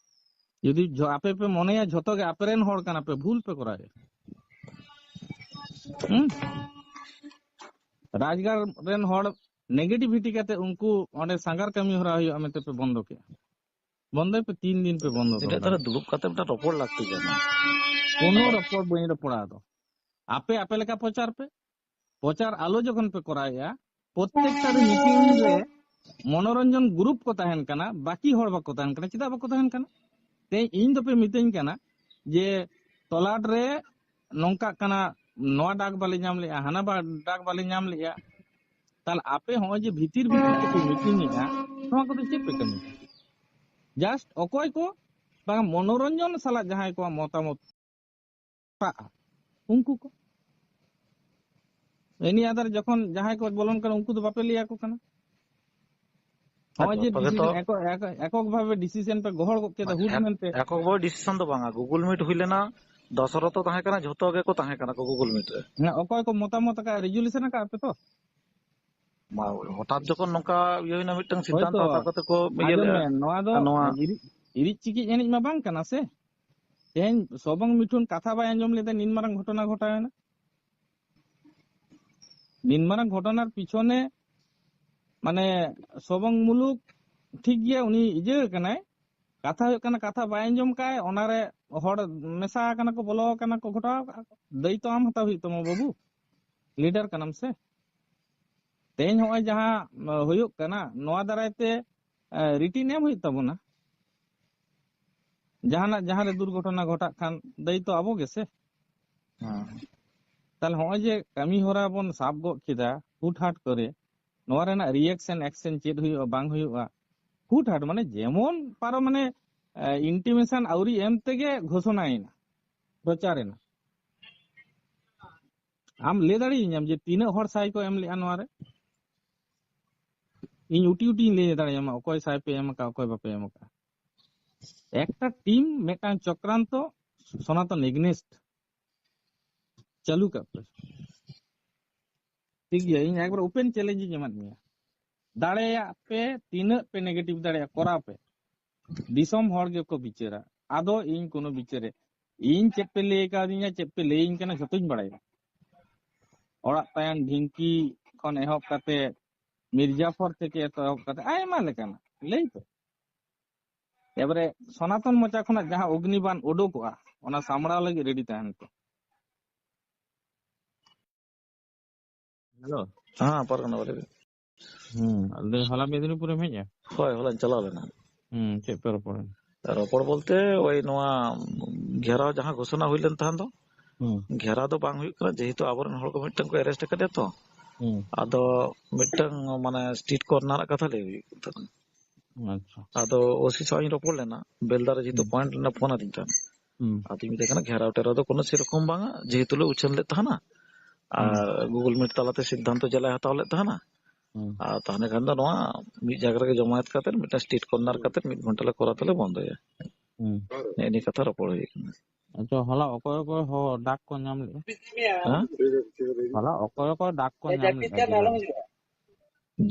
ᱡᱩᱫᱤ ᱡᱷᱚ-, ᱟᱯᱮ ᱯᱮ ᱢᱚᱱᱮᱭᱟ ᱡᱷᱚᱛᱚ ᱜᱮ ᱟᱯᱮ ᱨᱮᱱ ᱦᱚᱲ ᱠᱟᱱᱟ ᱯᱮ, ᱵᱷᱩᱞ ᱯᱮ ᱠᱚᱨᱟᱣᱮᱫᱼᱟ᱾ ᱦᱩᱸ? ᱨᱟᱡᱽᱜᱟᱲ ᱨᱮᱱ ᱦᱚᱲ ᱱᱮᱜᱮᱴᱤᱵᱷᱤᱴᱤ ᱠᱟᱛᱮ ᱩᱱᱠᱩ ᱚᱸᱰᱮ ᱥᱟᱸᱜᱷᱟᱨ ᱠᱟᱹᱢᱤ ᱦᱚᱨᱟ ᱦᱩᱭᱩᱜᱼᱟ ᱢᱮᱱᱛᱮ ᱯᱮ ᱵᱚᱱᱫᱚ ᱠᱮᱫᱼᱟ᱾ ᱵᱚᱱᱫᱚᱭ ᱯᱮ, ᱛᱤᱱ ᱫᱤᱱ ᱯᱮ ᱵᱚᱱᱫᱚ ᱛᱤᱱᱟᱹᱜ ᱠᱟᱫᱟ᱾ ᱛᱟᱦᱞᱮ ᱫᱩᱲᱩᱵ ᱠᱟᱛᱮ ᱢᱤᱫᱴᱟᱝ ᱨᱚᱯᱚᱲ ᱞᱟᱹᱠᱛᱤ ᱠᱟᱱᱟ᱾ ᱠᱳᱱᱳ ᱨᱚᱯᱚᱲ ᱵᱟᱹᱧ ᱨᱚᱯᱚᱲᱟ᱾ ᱟᱫᱚ ᱟᱯᱮ ᱟᱯᱮ ᱞᱮᱠᱟ ᱯᱨᱚᱪᱟᱨ ᱯᱮ᱾ ᱯᱨᱚᱪᱟᱨ ᱟᱞᱚ ᱡᱚᱠᱷᱚᱱ ᱯᱮ ᱠᱚᱨᱟᱣᱮᱫᱼᱟ, ᱯᱨᱚᱛᱛᱮᱠᱴᱟ ᱨᱮ ᱢᱤᱴᱤᱝ ᱨᱮ ᱢᱚᱱᱳᱨᱚᱧᱡᱚᱱ ᱜᱨᱩᱯ ᱠᱚ ᱛᱟᱦᱮᱱ ᱠᱟᱱᱟ, ᱵᱟᱹᱠᱤ ᱦᱚᱲ ᱵᱟᱠᱚ ᱛᱟᱦᱮᱱ ᱠᱟᱱᱟ᱾ ᱪᱮᱫᱟᱜ ᱵᱟᱠᱚ ᱛᱟᱦᱮᱱ ᱠᱟᱱᱟ? ᱛᱮᱦᱮᱧ ᱤᱧ ᱫᱚᱯᱮ ᱢᱤᱛᱟᱹᱧ ᱠᱟᱱᱟ ᱡᱮ ᱛᱚᱞᱟᱴ ᱨᱮ ᱱᱚᱝᱠᱟᱜ ᱠᱟᱱᱟ, ᱱᱚᱣᱟ ᱰᱟᱠ ᱵᱟᱞᱮ ᱧᱟᱢ ᱞᱮᱜᱼᱟ, ᱦᱟᱱᱟ ᱵᱟ-, ᱰᱟᱠ ᱵᱟᱞᱮ ᱧᱟᱢ ᱞᱮᱜᱼᱟ᱾ ᱛᱟᱦᱞᱮ ᱟᱯᱮ ᱦᱚᱸᱜᱼᱚᱭ ᱡᱮ ᱵᱷᱤᱛᱤᱨ ᱵᱷᱤᱛᱤᱨ ᱛᱮᱯᱮ ᱢᱤᱴᱤᱝ ᱮᱜᱼᱟ, ᱱᱚᱣᱟ ᱠᱚᱫᱚ ᱪᱮᱫ ᱯᱮ ᱠᱟᱹᱢᱤ? ᱡᱟᱥᱴ ᱚᱠᱚᱭ ᱠᱚ ᱵᱟᱝ ᱢᱚᱱᱳᱨᱚᱧᱡᱚᱱ ᱥᱟᱞᱟᱜ ᱡᱟᱦᱟᱸᱭ ᱠᱚᱣᱟᱜ ᱢᱚᱛᱟᱢᱚᱛ ᱯᱟᱜᱼᱟ, ᱩᱱᱠᱩ ᱠᱚ᱾ ᱮᱱᱤ ᱟᱫᱟᱨ ᱡᱚᱠᱷᱚᱱ ᱡᱟᱦᱟᱸᱭ ᱠᱚ ᱵᱚᱞᱚᱱ ᱠᱟᱱᱟ, ᱩᱱᱠᱩ ᱫᱚ ᱵᱟᱯᱮ ᱞᱟᱹᱭ ᱟᱠᱚ ᱠᱟᱱᱟ᱾ ᱱᱚᱜᱼᱚᱭ ᱡᱮ ᱡᱚᱛᱚ ᱜᱮᱛᱚ ᱰᱤᱥᱤᱥᱚᱱ ᱮᱠᱚ-, ᱮᱠᱚ-, ᱮᱠᱚᱠ ᱵᱷᱟᱵᱮ ᱰᱤᱥᱤᱥᱚᱱ ᱯᱮ ᱜᱚᱦᱚᱲ ᱜᱚᱫ ᱠᱮᱫᱟ ᱦᱩᱴ ᱮᱠ-, ᱢᱮᱱᱛᱮ᱾ ᱮᱠᱚᱠ ᱵᱷᱟᱵᱮ ᱰᱤᱥᱤᱥᱚᱱ ᱫᱚ ᱵᱟᱝᱟ, Google Meet ᱦᱩᱭ ᱞᱮᱱᱟ, ᱫᱚᱥᱚᱨᱚᱛᱷᱚ ᱛᱟᱦᱮᱸ ᱠᱟᱱᱟ, ᱡᱷᱚᱛᱚ ᱜᱮᱠᱚ ᱛᱟᱦᱮᱸ ᱠᱟᱱᱟ ᱠᱚ Google Meet ᱨᱮ᱾ ᱦᱮᱸ, ᱚᱠᱚᱭ ᱠᱚ ᱢᱚᱛᱟᱢᱚᱛ ᱟᱠᱟᱫ, ᱨᱮᱡᱩᱞᱮᱥᱚᱱ ᱟᱠᱟᱫ ᱯᱮ ᱛᱚ? ᱢᱟ, ᱦᱚᱴᱟᱛ ᱡᱚᱠᱷᱚᱱ ᱱᱚᱝᱠᱟ ᱤᱭᱟᱹ ᱦᱩᱭᱱᱟ, ᱢᱤᱫᱴᱟᱝ ᱥᱤᱫᱽᱫᱷᱟᱱᱛᱚ ᱦᱳᱭᱛᱚ, ᱦᱟᱛᱟᱣ ᱠᱟᱛᱮ ᱠᱚ ᱤᱭᱟᱹ ᱟᱸᱡᱚᱢ ᱞᱮᱜᱼᱟ᱾ ᱢᱮ, ᱱᱚᱣᱟ ᱫᱚ ᱟᱨ ᱱᱚᱣᱟ ᱤᱨᱤᱡ, ᱤᱨᱤᱡ ᱪᱤᱠᱤᱡ ᱮᱱᱮᱡ ᱢᱟ ᱵᱟᱝ ᱠᱟᱱᱟ ᱥᱮ᱾ ᱛᱮᱦᱮᱧ ᱥᱚᱵᱚᱝ ᱢᱤᱴᱷᱩᱱ ᱠᱟᱛᱷᱟ ᱵᱟᱭ ᱟᱸᱡᱚᱢ ᱞᱮᱫᱟ, ᱱᱤᱱ ᱢᱟᱨᱟᱝ ᱜᱷᱚᱴᱚᱱᱟ ᱜᱷᱚᱴᱟᱣᱮᱱᱟ᱾ ᱱᱤᱱ ᱢᱟᱨᱟᱝ ᱜᱷᱚᱴᱚᱱᱟᱨ ᱯᱤᱪᱷᱚᱱᱮ ᱢᱟᱱᱮ ᱥᱚᱵᱚᱝ ᱢᱩᱞᱩᱠ ᱴᱷᱤᱠ ᱜᱮᱭᱟ, ᱩᱱᱤ ᱤᱭᱟᱹ ᱠᱟᱱᱟᱭ, ᱠᱟᱛᱷᱟ ᱦᱩᱭᱩᱜ ᱠᱟᱱᱟ, ᱠᱟᱛᱷᱟ ᱵᱟᱭ ᱟᱸᱡᱚᱢ ᱠᱟᱭ, ᱚᱱᱟᱨᱮ ᱦᱚᱲ ᱢᱮᱥᱟ ᱟᱠᱟᱱᱟ ᱠᱚ, ᱵᱚᱞᱚ ᱟᱠᱟᱱᱟ ᱠᱚ, ᱜᱷᱚᱴᱟᱣ ᱟᱠᱟᱫ ᱠᱚ᱾ ᱫᱟᱹᱭᱤᱛᱛᱚ ᱟᱢ ᱦᱟᱛᱟᱣ ᱦᱩᱭᱩᱜ ᱛᱟᱢᱟ ᱵᱟᱹᱵᱩ, ᱞᱤᱰᱟᱨ ᱠᱟᱱᱟᱢ ᱥᱮ᱾ ᱛᱮᱦᱮᱧ ᱦᱚᱸᱜᱼᱚᱭ ᱡᱟᱦᱟᱸ ᱦᱩᱭᱩᱜ ᱠᱟᱱᱟ, ᱱᱚᱣᱟ ᱫᱟᱨᱟᱭ ᱛᱮ ᱨᱤᱴᱤᱱ ᱮᱢ ᱦᱩᱭᱩᱜ ᱛᱟᱵᱚᱱᱟ᱾ ᱡᱟᱦᱟᱱᱟᱜ, ᱡᱟᱦᱟᱸᱨᱮ ᱫᱩᱨᱜᱷᱚᱴᱚᱱᱟ ᱜᱷᱚᱴᱟᱜ ᱠᱷᱟᱱ, ᱫᱟᱹᱭᱤᱛᱛᱚ ᱟᱵᱚ ᱜᱮᱥᱮ᱾ ᱦᱮᱸ᱾ ᱛᱟᱦᱞᱮ ᱦᱚᱸᱜᱼᱚᱭ ᱡᱮ ᱠᱟᱹᱢᱤ ᱦᱚᱨᱟ ᱵᱚᱱ ᱥᱟᱵ ᱜᱚᱫ ᱠᱮᱫᱟ ᱦᱩᱴᱦᱟᱴ ᱠᱚᱨᱮ, ᱱᱚᱣᱟ ᱨᱮᱱᱟᱜ ᱨᱤᱭᱮᱠᱥᱚᱱ ᱮᱠᱥᱮᱱ ᱪᱮᱫ ᱦᱩᱭᱩᱜᱼᱟ ᱵᱟᱝ ᱦᱩᱭᱩᱜᱼᱟ, ᱦᱩᱴᱦᱟᱴ ᱢᱟᱱᱮ ᱡᱮᱢᱚᱱ ᱯᱟᱨᱚ ᱢᱟᱱᱮ ᱤᱱᱴᱤᱢᱮᱥᱚᱱ ᱟᱹᱣᱨᱤ ᱮᱢ ᱛᱮᱜᱮ ᱜᱷᱳᱥᱚᱱᱟᱭᱮᱱᱟ, ᱯᱨᱚᱪᱟᱨ ᱮᱱᱟ᱾ ᱟᱢ ᱞᱟᱹᱭ ᱫᱟᱲᱮᱭᱟᱹᱧᱟᱢ ᱡᱮ ᱛᱤᱱᱟᱹᱜ ᱦᱚᱲ ᱥᱟᱭ ᱠᱚ ᱮᱢ ᱞᱮᱜᱼᱟ ᱱᱚᱣᱟ ᱨᱮ? ᱤᱧ ᱩᱴᱤ ᱩᱴᱤᱧ ᱞᱟᱹᱭ ᱫᱟᱲᱮᱭᱟᱢᱟ ᱚᱠᱚᱭ ᱥᱟᱭ ᱯᱮ ᱮᱢ ᱟᱠᱟᱫ, ᱚᱠᱚᱭ ᱵᱟᱯᱮ ᱮᱢ ᱟᱠᱟᱫ᱾ ᱮᱠᱴᱟ ᱴᱤᱢ ᱢᱤᱫᱴᱟᱝ ᱪᱚᱠᱨᱟᱱᱛᱚ ᱥᱚᱱᱟᱛᱚᱱ ᱮᱜᱱᱮᱥᱴ ᱪᱟᱹᱞᱩ ᱠᱟᱜ ᱯᱮ᱾ ᱴᱷᱤᱠ ᱜᱮᱭᱟ, ᱤᱧ ᱮᱠᱵᱟᱨ ᱳᱯᱮᱱ ᱪᱮᱞᱮᱧᱡᱽ ᱤᱧ ᱮᱢᱟᱫ ᱢᱮᱭᱟ᱾ ᱫᱟᱲᱮᱭᱟᱜ ᱯᱮ, ᱛᱤᱱᱟᱹᱜ ᱯᱮ ᱱᱮᱜᱮᱴᱤᱵᱷ ᱫᱟᱲᱮᱭᱟᱜᱼᱟ ᱠᱚᱨᱟᱣ ᱯᱮ᱾ ᱫᱤᱥᱚᱢ ᱦᱚᱲ ᱜᱮᱠᱚ ᱵᱤᱪᱟᱹᱨᱟ, ᱟᱫᱚ ᱤᱧ ᱠᱳᱱᱳ ᱵᱤᱪᱟᱹᱨᱮ, ᱤᱧ ᱪᱮᱫ ᱯᱮ ᱞᱟᱹᱭ ᱠᱟᱣᱫᱤᱧᱟ, ᱪᱮᱫ ᱯᱮ ᱞᱟᱹᱭᱟᱹᱧ ᱠᱟᱱᱟ, ᱡᱷᱚᱛᱚᱧ ᱵᱟᱲᱟᱭᱟ᱾ ᱚᱲᱟᱜ ᱛᱟᱭᱚᱢ ᱰᱷᱤᱝᱠᱤ ᱠᱷᱚᱱ ᱮᱦᱚᱵ ᱠᱟᱛᱮ, ᱢᱤᱨᱡᱟᱯᱷᱚᱨ ᱛᱷᱮᱠᱮ ᱮᱛᱚᱦᱚᱵ ᱠᱟᱛᱮ ᱟᱭᱢᱟ ᱞᱮᱠᱟᱱᱟᱜ ᱞᱟᱹᱭ ᱯᱮ᱾ ᱮᱵᱟᱨᱮ ᱥᱚᱱᱟᱛᱚᱱ ᱢᱚᱪᱟ ᱠᱷᱚᱱᱟᱜ ᱡᱟᱦᱟᱸ ᱚᱜᱽᱱᱤᱵᱟᱱ ᱩᱰᱩᱠᱚᱜᱼᱟ, ᱚᱱᱟ ᱥᱟᱢᱵᱲᱟᱣ ᱞᱟᱹᱜᱤᱫ ᱨᱮᱰᱤ ᱛᱟᱦᱮᱱ ᱯᱮ᱾ ᱦᱮᱞᱳ᱾ ᱦᱮᱸ, ᱯᱟᱨᱜᱟᱱᱟ ᱵᱟᱞᱟ ᱜᱮ᱾ ᱦᱩᱸ, ᱟᱫᱚ ᱦᱚᱞᱟ ᱢᱮᱫᱽᱱᱤᱯᱩᱨᱮᱢ ᱦᱮᱡᱼᱟ? ᱦᱳᱭ, ᱦᱚᱞᱟᱧ ᱪᱟᱞᱟᱣ ᱞᱮᱱᱟ᱾ ᱦᱩᱸ, ᱪᱮᱫ ᱯᱮ ᱨᱚᱯᱚᱲ ᱮᱱᱟ? ᱨᱚᱯᱚᱲ ᱵᱚᱞᱛᱮ ᱳᱭ ᱱᱚᱣᱟ ᱜᱷᱮᱨᱟᱣ ᱡᱟᱦᱟᱸ ᱜᱷᱳᱥᱚᱱᱟ ᱦᱩᱭ ᱞᱮᱱ ᱛᱟᱦᱮᱸ ᱫᱚ, ᱦᱩᱸ, ᱜᱷᱮᱨᱟᱣ ᱫᱚ ᱵᱟᱝ ᱦᱩᱭᱩᱜ ᱠᱟᱱᱟ, ᱡᱮᱦᱮᱛᱩ ᱟᱵᱚᱨᱮᱱ ᱦᱚᱲ ᱠᱚ ᱢᱤᱫᱴᱟᱝ ᱠᱚ ᱮᱨᱮᱥᱴ ᱟᱠᱟᱫᱮᱭᱟ ᱛᱚ᱾ ᱦᱩᱸ, ᱟᱫᱚ ᱢᱤᱫᱴᱟᱝ ᱢᱟᱱᱮ ᱥᱴᱨᱤᱴ ᱠᱚᱨᱱᱟᱨ ᱠᱟᱛᱷᱟ ᱞᱟᱹᱭ ᱦᱩᱭᱩᱜ ᱠᱟᱱ ᱛᱟᱦᱮᱸᱱᱟ᱾ ᱟᱪᱪᱷᱟ᱾ ᱟᱫᱚ ᱳᱥᱤ ᱥᱟᱶ ᱤᱧ ᱨᱚᱯᱚᱲ ᱞᱮᱱᱟ, ᱵᱮᱞᱫᱟ ᱨᱮ ᱡᱮᱦᱮᱛᱩ ᱦᱩᱸ, ᱯᱚᱭᱮᱱᱴ ᱨᱮᱱᱟᱜ ᱯᱷᱳᱱ ᱟᱹᱫᱤᱧ ᱛᱟᱦᱮᱸᱱ᱾ ᱦᱩᱸ, ᱟᱫᱚᱧ ᱢᱮᱛᱟᱭ ᱠᱟᱱᱟ ᱜᱷᱮᱨᱟᱣ ᱴᱮᱨᱟᱣ ᱫᱚ ᱠᱳᱱᱳ ᱥᱮᱨᱚᱠᱚᱢ ᱵᱟᱝᱟ, ᱡᱮᱦᱮᱛᱩ ᱞᱮ ᱩᱪᱷᱟᱹᱱ ᱞᱮᱫ ᱛᱟᱦᱮᱱᱟ ᱦᱩᱸ, ᱟᱨ ᱜᱩᱜᱩᱞ ᱢᱤᱴ ᱛᱟᱞᱟᱛᱮ ᱥᱤᱫᱽᱫᱷᱟᱱᱛᱚ ᱡᱮᱞᱟᱭ ᱦᱟᱛᱟᱣ ᱞᱮᱫ ᱛᱟᱦᱮᱱᱟ᱾ ᱦᱩᱸ, ᱟᱨ ᱛᱟᱦᱞᱮ ᱠᱷᱟᱱ ᱫᱚ ᱱᱚᱣᱟ ᱢᱤᱫ ᱡᱟᱭᱜᱟ ᱨᱮᱜᱮ ᱡᱚᱢᱟᱭᱮᱛ ᱠᱟᱛᱮ ᱢᱤᱫᱴᱟᱝ ᱥᱴᱨᱤᱴ ᱠᱚᱨᱱᱟᱨ ᱠᱟᱛᱮ ᱢᱤᱫ ᱜᱷᱚᱱᱴᱟ ᱞᱮ ᱠᱚᱨᱟᱣ ᱛᱮᱞᱮ ᱵᱚᱱᱫᱚᱭᱟ᱾ ᱦᱩᱸ᱾ ᱱᱮᱜᱼᱮ ᱱᱤᱭᱟᱹ ᱠᱟᱛᱷᱟ ᱨᱚᱯᱚᱲ ᱦᱩᱭ ᱠᱟᱱᱟ᱾ ᱟᱪᱪᱷᱟ, ᱦᱚᱞᱟ ᱚᱠᱚᱭ ᱚᱠᱚᱭ ᱦᱚᱲ ᱰᱟᱠ ᱠᱚ ᱧᱟᱢ ᱞᱮᱜᱼᱟ? ᱦᱮᱸ? ᱦᱚᱞᱟ ᱚᱠᱚᱭ ᱚᱠᱚᱭ ᱰᱟᱠ ᱠᱚ ᱧᱟᱢ ᱞᱮᱜᱼᱟ ᱡᱮᱞᱟ ᱨᱮ?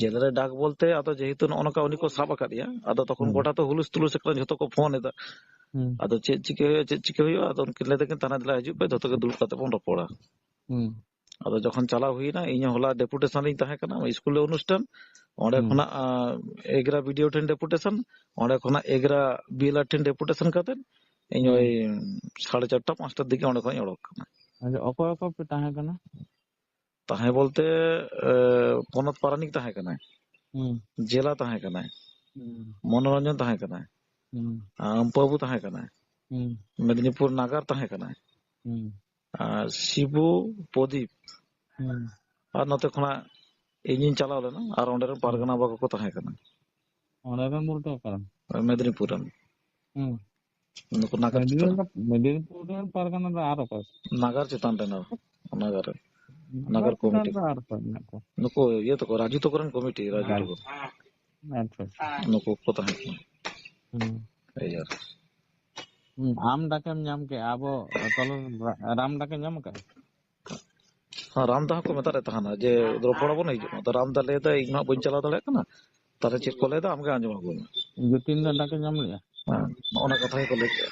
ᱡᱮᱞᱟ ᱨᱮ ᱰᱟᱠ ᱵᱚᱞᱛᱮ ᱟᱫᱚ ᱡᱮᱦᱮᱛᱩ ᱱᱚᱜᱼᱚ ᱱᱚᱝᱠᱟ ᱩᱱᱤ ᱠᱚ ᱥᱟᱵ ᱟᱠᱟᱫᱮᱭᱟ, ᱟᱫᱚ ᱛᱚᱠᱷᱚᱱ ᱦᱩᱸ, ᱜᱚᱴᱟ ᱛᱚ ᱦᱩᱞᱩᱥ ᱛᱩᱞᱩᱥ ᱟᱠᱟᱱᱟ, ᱡᱷᱚᱛᱚ ᱠᱚ ᱯᱷᱳᱱ ᱮᱫᱟ᱾ ᱦᱩᱸ, ᱟᱫᱚ ᱪᱮᱫ ᱪᱤᱠᱟᱹ ᱦᱩᱭᱩᱜᱼᱟ, ᱪᱮᱫ ᱪᱤᱠᱟᱹ ᱦᱩᱭᱩᱜᱼᱟ, ᱟᱫᱚ ᱩᱱᱠᱤᱱ ᱞᱟᱹᱭ ᱫᱟᱠᱤᱱ ᱛᱷᱟᱱᱟ ᱫᱮᱞᱟ ᱦᱤᱡᱩᱜ ᱯᱮ, ᱡᱷᱚᱛᱚ ᱜᱮ ᱫᱩᱲᱩᱵ ᱠᱟᱛᱮ ᱵᱚᱱ ᱨᱚᱯᱚᱲᱟ᱾ ᱦᱩᱸ, ᱟᱫᱚ ᱡᱚᱠᱷᱚᱱ ᱪᱟᱞᱟᱣ ᱦᱩᱭᱱᱟ, ᱤᱧ ᱦᱚᱸ ᱦᱚᱞᱟ ᱰᱮᱯᱩᱴᱮᱥᱚᱱ ᱨᱤᱧ ᱛᱟᱦᱮᱸ ᱠᱟᱱᱟ, ᱥᱠᱩᱞ ᱨᱮ ᱚᱱᱩᱥᱴᱷᱟᱱ, ᱚᱸᱰᱮ ᱦᱩᱸ᱾ ᱠᱷᱚᱱᱟᱜ ᱮᱜᱽᱨᱟ ᱵᱤᱰᱤᱳ ᱴᱷᱮᱱ ᱰᱮᱯᱩᱴᱮᱥᱚᱱ, ᱚᱸᱰᱮ ᱠᱷᱚᱱᱟᱜ ᱮᱜᱽᱨᱟ ᱵᱤᱮᱞᱟᱨ ᱴᱷᱮᱱ ᱰᱮᱯᱩᱴᱮᱥᱚᱱ ᱠᱟᱛᱮ ᱤᱧ ᱦᱩᱸ᱾ ᱳᱭ ᱥᱟᱲᱮ ᱪᱟᱨᱴᱟ ᱯᱟᱸᱪᱴᱟᱨ ᱫᱤᱠᱮ ᱚᱸᱰᱮ ᱠᱷᱚᱱᱤᱧ ᱚᱰᱚᱠ ᱠᱟᱱᱟ᱾ ᱟᱪᱪᱷᱟ, ᱚᱠᱚᱭ ᱚᱠᱚᱭ ᱯᱮ ᱛᱟᱦᱮᱸ ᱠᱟᱱᱟ? ᱛᱟᱦᱮᱸ ᱵᱚᱞᱛᱮ ᱯᱚᱱᱚᱛ ᱯᱟᱨᱟᱱᱤᱠ ᱛᱟᱦᱮᱸ ᱠᱟᱱᱟᱭ, ᱦᱩᱸ᱾ ᱡᱮᱞᱟ ᱛᱟᱦᱮᱸ ᱠᱟᱱᱟᱭ, ᱦᱩᱸ᱾ ᱢᱚᱱᱳᱨᱚᱧᱡᱚᱱ ᱛᱟᱦᱮᱸ ᱠᱟᱱᱟᱭ, ᱦᱩᱸ᱾ ᱟᱢᱯᱟᱵᱩ ᱛᱟᱦᱮᱸ ᱠᱟᱱᱟᱭ, ᱦᱩᱸ᱾ ᱢᱮᱫᱽᱱᱤᱯᱩᱨ ᱱᱟᱜᱟᱨ ᱛᱟᱦᱮᱸ ᱠᱟᱱᱟᱭ, ᱦᱩᱸ᱾ ᱟᱨ ᱥᱤᱵᱩ, ᱯᱨᱚᱫᱤᱯ, ᱦᱩᱸ᱾ ᱟᱨ ᱱᱚᱛᱮ ᱠᱷᱚᱱᱟᱜ ᱤᱧᱤᱧ ᱪᱟᱞᱟᱣ ᱞᱮᱱᱟ, ᱟᱨ ᱚᱸᱰᱮ ᱨᱮᱱ ᱦᱩᱸ᱾ ᱯᱟᱨᱜᱟᱱᱟ ᱵᱟᱵᱟ ᱠᱚᱠᱚ ᱛᱟᱦᱮᱸ ᱠᱟᱱᱟ᱾ ᱚᱸᱰᱮ ᱨᱮᱱ ᱵᱚᱞᱛᱮ ᱚᱠᱟᱨᱮᱱ? ᱢᱮᱫᱽᱱᱤᱯᱩᱨ ᱨᱮᱱ᱾ ᱦᱩᱸ᱾ ᱱᱩᱠᱩ ᱱᱟᱜᱟᱨ ᱪᱮᱛᱟᱱ᱾ ᱢᱮᱫᱽᱱᱤᱯᱩᱨ, ᱢᱮᱫᱽᱱᱤᱯᱩᱨ ᱨᱮᱱ ᱯᱟᱨᱜᱟᱱᱟ ᱫᱚ ᱟᱨ ᱚᱠᱚᱭ? ᱱᱟᱜᱟᱨ ᱪᱮᱛᱟᱱ ᱨᱮᱱ ᱟᱨ ᱱᱟᱜᱟᱨ ᱨᱮᱱ᱾ ᱱᱟᱜᱟᱨ ᱱᱟᱜᱟᱨ ᱪᱮᱛᱟᱱ ᱠᱚᱢᱤᱴᱤ᱾ ᱨᱮ ᱟᱨ ᱚᱠᱚᱭ ᱢᱮᱱᱟᱜ ᱠᱚᱣᱟ? ᱱᱩᱠᱩ ᱤᱭᱟᱹ ᱛᱟᱠᱚ, ᱨᱟᱡᱩ ᱛᱟᱠᱚ ᱨᱮᱱ ᱠᱚᱢᱤᱴᱤ, ᱨᱟᱡᱩ ᱛᱟᱠᱚ᱾ ᱟᱪᱪᱷᱟ, ᱟᱪᱪᱷᱟ᱾ ᱱᱩᱠᱩ ᱠᱚ ᱛᱟᱦᱮᱸ ᱠᱟᱱᱟ᱾ ᱦᱩᱸ᱾ ᱮᱭ ᱟᱨ᱾ ᱦᱩᱸ, ᱟᱢ ᱰᱟᱠᱮᱢ ᱧᱟᱢ ᱠᱮᱜᱼᱟ, ᱟᱵᱚ ᱛᱚᱞᱚ ᱨᱟ-, ᱨᱟᱢ ᱰᱟᱠᱮ ᱧᱟᱢ ᱠᱟᱜᱼᱟ? ᱦᱮᱸ, ᱨᱟᱢᱫᱟ ᱦᱚᱸᱠᱚ ᱢᱮᱛᱟᱜ ᱨᱮ ᱛᱟᱦᱮᱱᱟ ᱡᱮ, "ᱨᱚᱯᱚᱲ ᱟᱵᱚᱱ, ᱦᱤᱡᱩᱜ ᱢᱟ᱾" ᱟᱫᱚ ᱨᱟᱢᱫᱟ ᱞᱟᱹᱭ ᱫᱟᱭ, "ᱤᱧ ᱢᱟ ᱵᱟᱹᱧ ᱪᱟᱞᱟᱣ ᱫᱟᱲᱮᱭᱟᱜ ᱠᱟᱱᱟ, ᱛᱟᱦᱞᱮ ᱪᱮᱫ ᱠᱚ ᱞᱟᱹᱭ ᱫᱟ, ᱟᱢᱜᱮ ᱟᱸᱡᱚᱢ ᱟᱹᱜᱩᱭ ᱢᱮ᱾" ᱡᱚᱛᱤᱱ ᱫᱟ ᱰᱟᱠᱮ ᱧᱟᱢ ᱞᱮᱜᱼᱟ? ᱦᱮᱸ, ᱱᱚᱜᱼᱚ ᱱᱟ ᱠᱟᱛᱷᱟ ᱜᱮᱠᱚ ᱞᱟᱹᱭ ᱠᱮᱜᱼᱟ᱾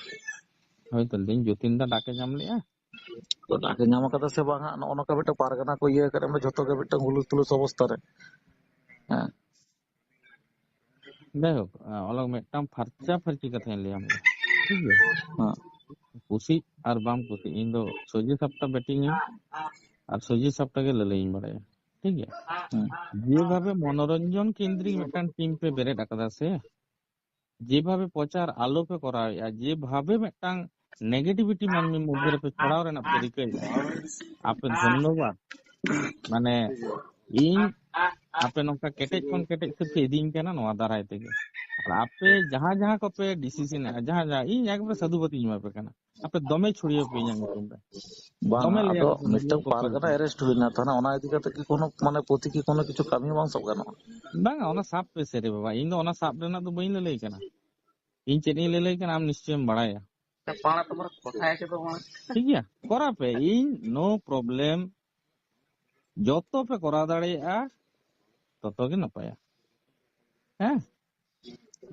ᱦᱳᱭ ᱛᱚ, ᱞᱟᱹᱭᱫᱟᱹᱧ, ᱡᱚᱛᱤᱱ ᱫᱟ ᱰᱟᱠᱮ ᱧᱟᱢ ᱞᱮᱜᱼᱟ? ᱛᱚ, ᱰᱟᱠᱮ ᱧᱟᱢ ᱠᱟᱫᱟ ᱥᱮ ᱵᱟᱝ ᱦᱟᱸᱜ, ᱱᱚᱜᱼᱚ ᱱᱚᱝᱠᱟ ᱢᱤᱫᱴᱟᱝ ᱯᱟᱨᱜᱟᱱᱟ ᱠᱚ ᱤᱭᱟᱹ ᱠᱟᱫᱟ, ᱢᱟᱱᱮ ᱡᱷᱚᱛᱚ ᱜᱮ ᱢᱤᱫᱴᱟᱝ ᱦᱩᱞᱩᱥ ᱛᱩᱞᱩᱥ ᱚᱵᱚᱥᱛᱟ ᱨᱮ᱾ ᱦᱮᱸ᱾ ᱡᱟᱭᱦᱳᱠ, ᱚᱞᱚᱜ ᱢᱤᱫᱴᱟᱝ ᱯᱷᱟᱨᱪᱟ ᱯᱷᱟᱹᱨᱪᱤ ᱠᱟᱛᱷᱟᱧ ᱞᱟᱹᱭᱟᱢ ᱠᱟᱱᱟ, ᱴᱷᱤᱠ ᱜᱮᱭᱟ? ᱦᱮᱸ᱾ ᱠᱩᱥᱤᱜ ᱟᱨ ᱵᱟᱢ ᱠᱩᱥᱤᱜ, ᱤᱧ ᱫᱚ ᱥᱚᱡᱷᱮ ᱥᱟᱯᱴᱟ ᱵᱮᱴᱤᱝ ᱟᱹᱧ ᱟᱨ ᱥᱚᱡᱷᱮ ᱥᱟᱯᱴᱟ ᱜᱮ ᱞᱟᱹᱞᱟᱹᱭ ᱤᱧ ᱵᱟᱲᱟᱭᱟ, ᱴᱷᱤᱠ ᱜᱮᱭᱟ? ᱦᱮᱸ᱾ ᱡᱮᱵᱷᱟᱵᱮ ᱢᱚᱱᱳᱨᱚᱧᱡᱚᱱ ᱠᱮᱱᱫᱨᱤᱠ ᱢᱤᱫᱴᱟᱝ ᱴᱤᱢ ᱯᱮ ᱵᱮᱨᱮᱫ ᱟᱠᱟᱫᱟ ᱥᱮ, ᱡᱮᱵᱷᱟᱵᱮ ᱯᱨᱚᱪᱟᱨ ᱟᱞᱚ ᱯᱮ ᱠᱚᱨᱟᱣᱮᱫᱼᱟ, ᱡᱮᱵᱷᱟᱵᱮ ᱢᱤᱫᱴᱟᱝ negativity ᱢᱟᱹᱱᱢᱤ ᱢᱚᱫᱽᱫᱷᱮ ᱨᱮᱯᱮ ᱪᱷᱚᱲᱟᱣ ᱨᱮᱱᱟᱜ ᱯᱮ ᱨᱤᱠᱟᱹᱭᱮᱫᱼᱟ, ᱟᱯᱮ ᱫᱷᱚᱱᱱᱚᱵᱟᱫ᱾ ᱢᱟᱱᱮ, ᱤᱧ ᱟᱯᱮ ᱱᱚᱝᱠᱟ ᱠᱮᱴᱮᱡ ᱠᱷᱚᱱ ᱠᱮᱴᱮᱡ ᱥᱮᱫ ᱯᱮ ᱤᱫᱤᱧ ᱠᱟᱱᱟ ᱱᱚᱣᱟ ᱫᱟᱨᱟᱭ ᱛᱮᱜᱮ᱾ ᱟᱨ ᱟᱯᱮ ᱡᱟᱦᱟᱸ ᱡᱟᱦᱟᱸ ᱠᱚᱯᱮ decision ᱮᱫᱼᱟ, ᱡᱟᱦᱟᱸ ᱡᱟᱦᱟᱸ, ᱤᱧ ᱮᱠᱵᱟᱨᱮ ᱥᱟᱹᱫᱷᱩᱵᱟᱫ ᱤᱧ ᱮᱢᱟ ᱯᱮ ᱠᱟᱱᱟ᱾ ᱟᱯᱮ ᱫᱚᱢᱮ ᱪᱷᱩᱲᱭᱟᱹᱣ ᱯᱮ ᱤᱧᱟᱹᱜ ᱧᱩᱛᱩᱢ ᱨᱮ᱾ ᱵᱟᱝ, ᱫᱚᱢᱮ ᱞᱟᱹᱭᱟ ᱟᱫᱚ ᱠᱚ ᱥᱟᱹᱫᱷᱩ ᱢᱤᱫᱴᱟᱝ ᱵᱟᱹᱫᱷᱩ ᱯᱟᱨᱜᱟᱱᱟ ᱠᱚ᱾ Arrest ᱦᱩᱭᱱᱟ, ᱛᱟᱦᱞᱮ ᱚᱱᱟ ᱤᱫᱤ ᱠᱟᱛᱮ ᱠᱤ ᱠᱳᱱᱳ, ᱢᱟᱱᱮ, ᱯᱨᱚᱛᱤ ᱠᱤ ᱠᱳᱱᱳ ᱠᱤᱪᱷᱩ ᱠᱟᱹᱢᱤ ᱦᱚᱸ ᱵᱟᱝ ᱥᱟᱵ ᱜᱟᱱᱚᱜᱼᱟ? ᱵᱟᱝᱟ, ᱚᱱᱟ ᱥᱟᱵ ᱯᱮ ᱥᱮ ᱨᱮ ᱵᱟᱵᱟ, ᱤᱧ ᱫᱚ ᱚᱱᱟ ᱥᱟᱵ ᱨᱮᱱᱟᱜ ᱫᱚ ᱵᱟᱹᱧ ᱞᱟᱹᱞᱟᱹᱭ ᱠᱟᱱᱟ᱾ ᱤᱧ ᱪᱮᱫ ᱤᱧ ᱞᱟᱹᱞᱟᱹᱭ ᱠᱟᱱᱟ, ᱟᱢ ᱱᱤᱥᱪᱚᱭᱮᱢ ᱵᱟᱲᱟᱭᱟ᱾ ᱯᱟᱲᱟ ᱛᱚᱢᱟᱨ ᱠᱚᱛᱷᱟ ᱟᱪᱷᱮ ᱛᱚ ᱢᱟᱱᱮ᱾ ᱴᱷᱤᱠ ᱜᱮᱭᱟ, ᱠᱚᱨᱟᱣ ᱯᱮ, ᱤᱧ no problem, ᱡᱚᱛᱚ ᱯᱮ ᱠᱚᱨᱟᱣ ᱫᱟᱲᱮᱭᱟᱜᱼᱟ, ᱛᱚᱛᱚ ᱜᱮ ᱱᱟᱯᱟᱭᱟ᱾ ᱦᱮᱸ?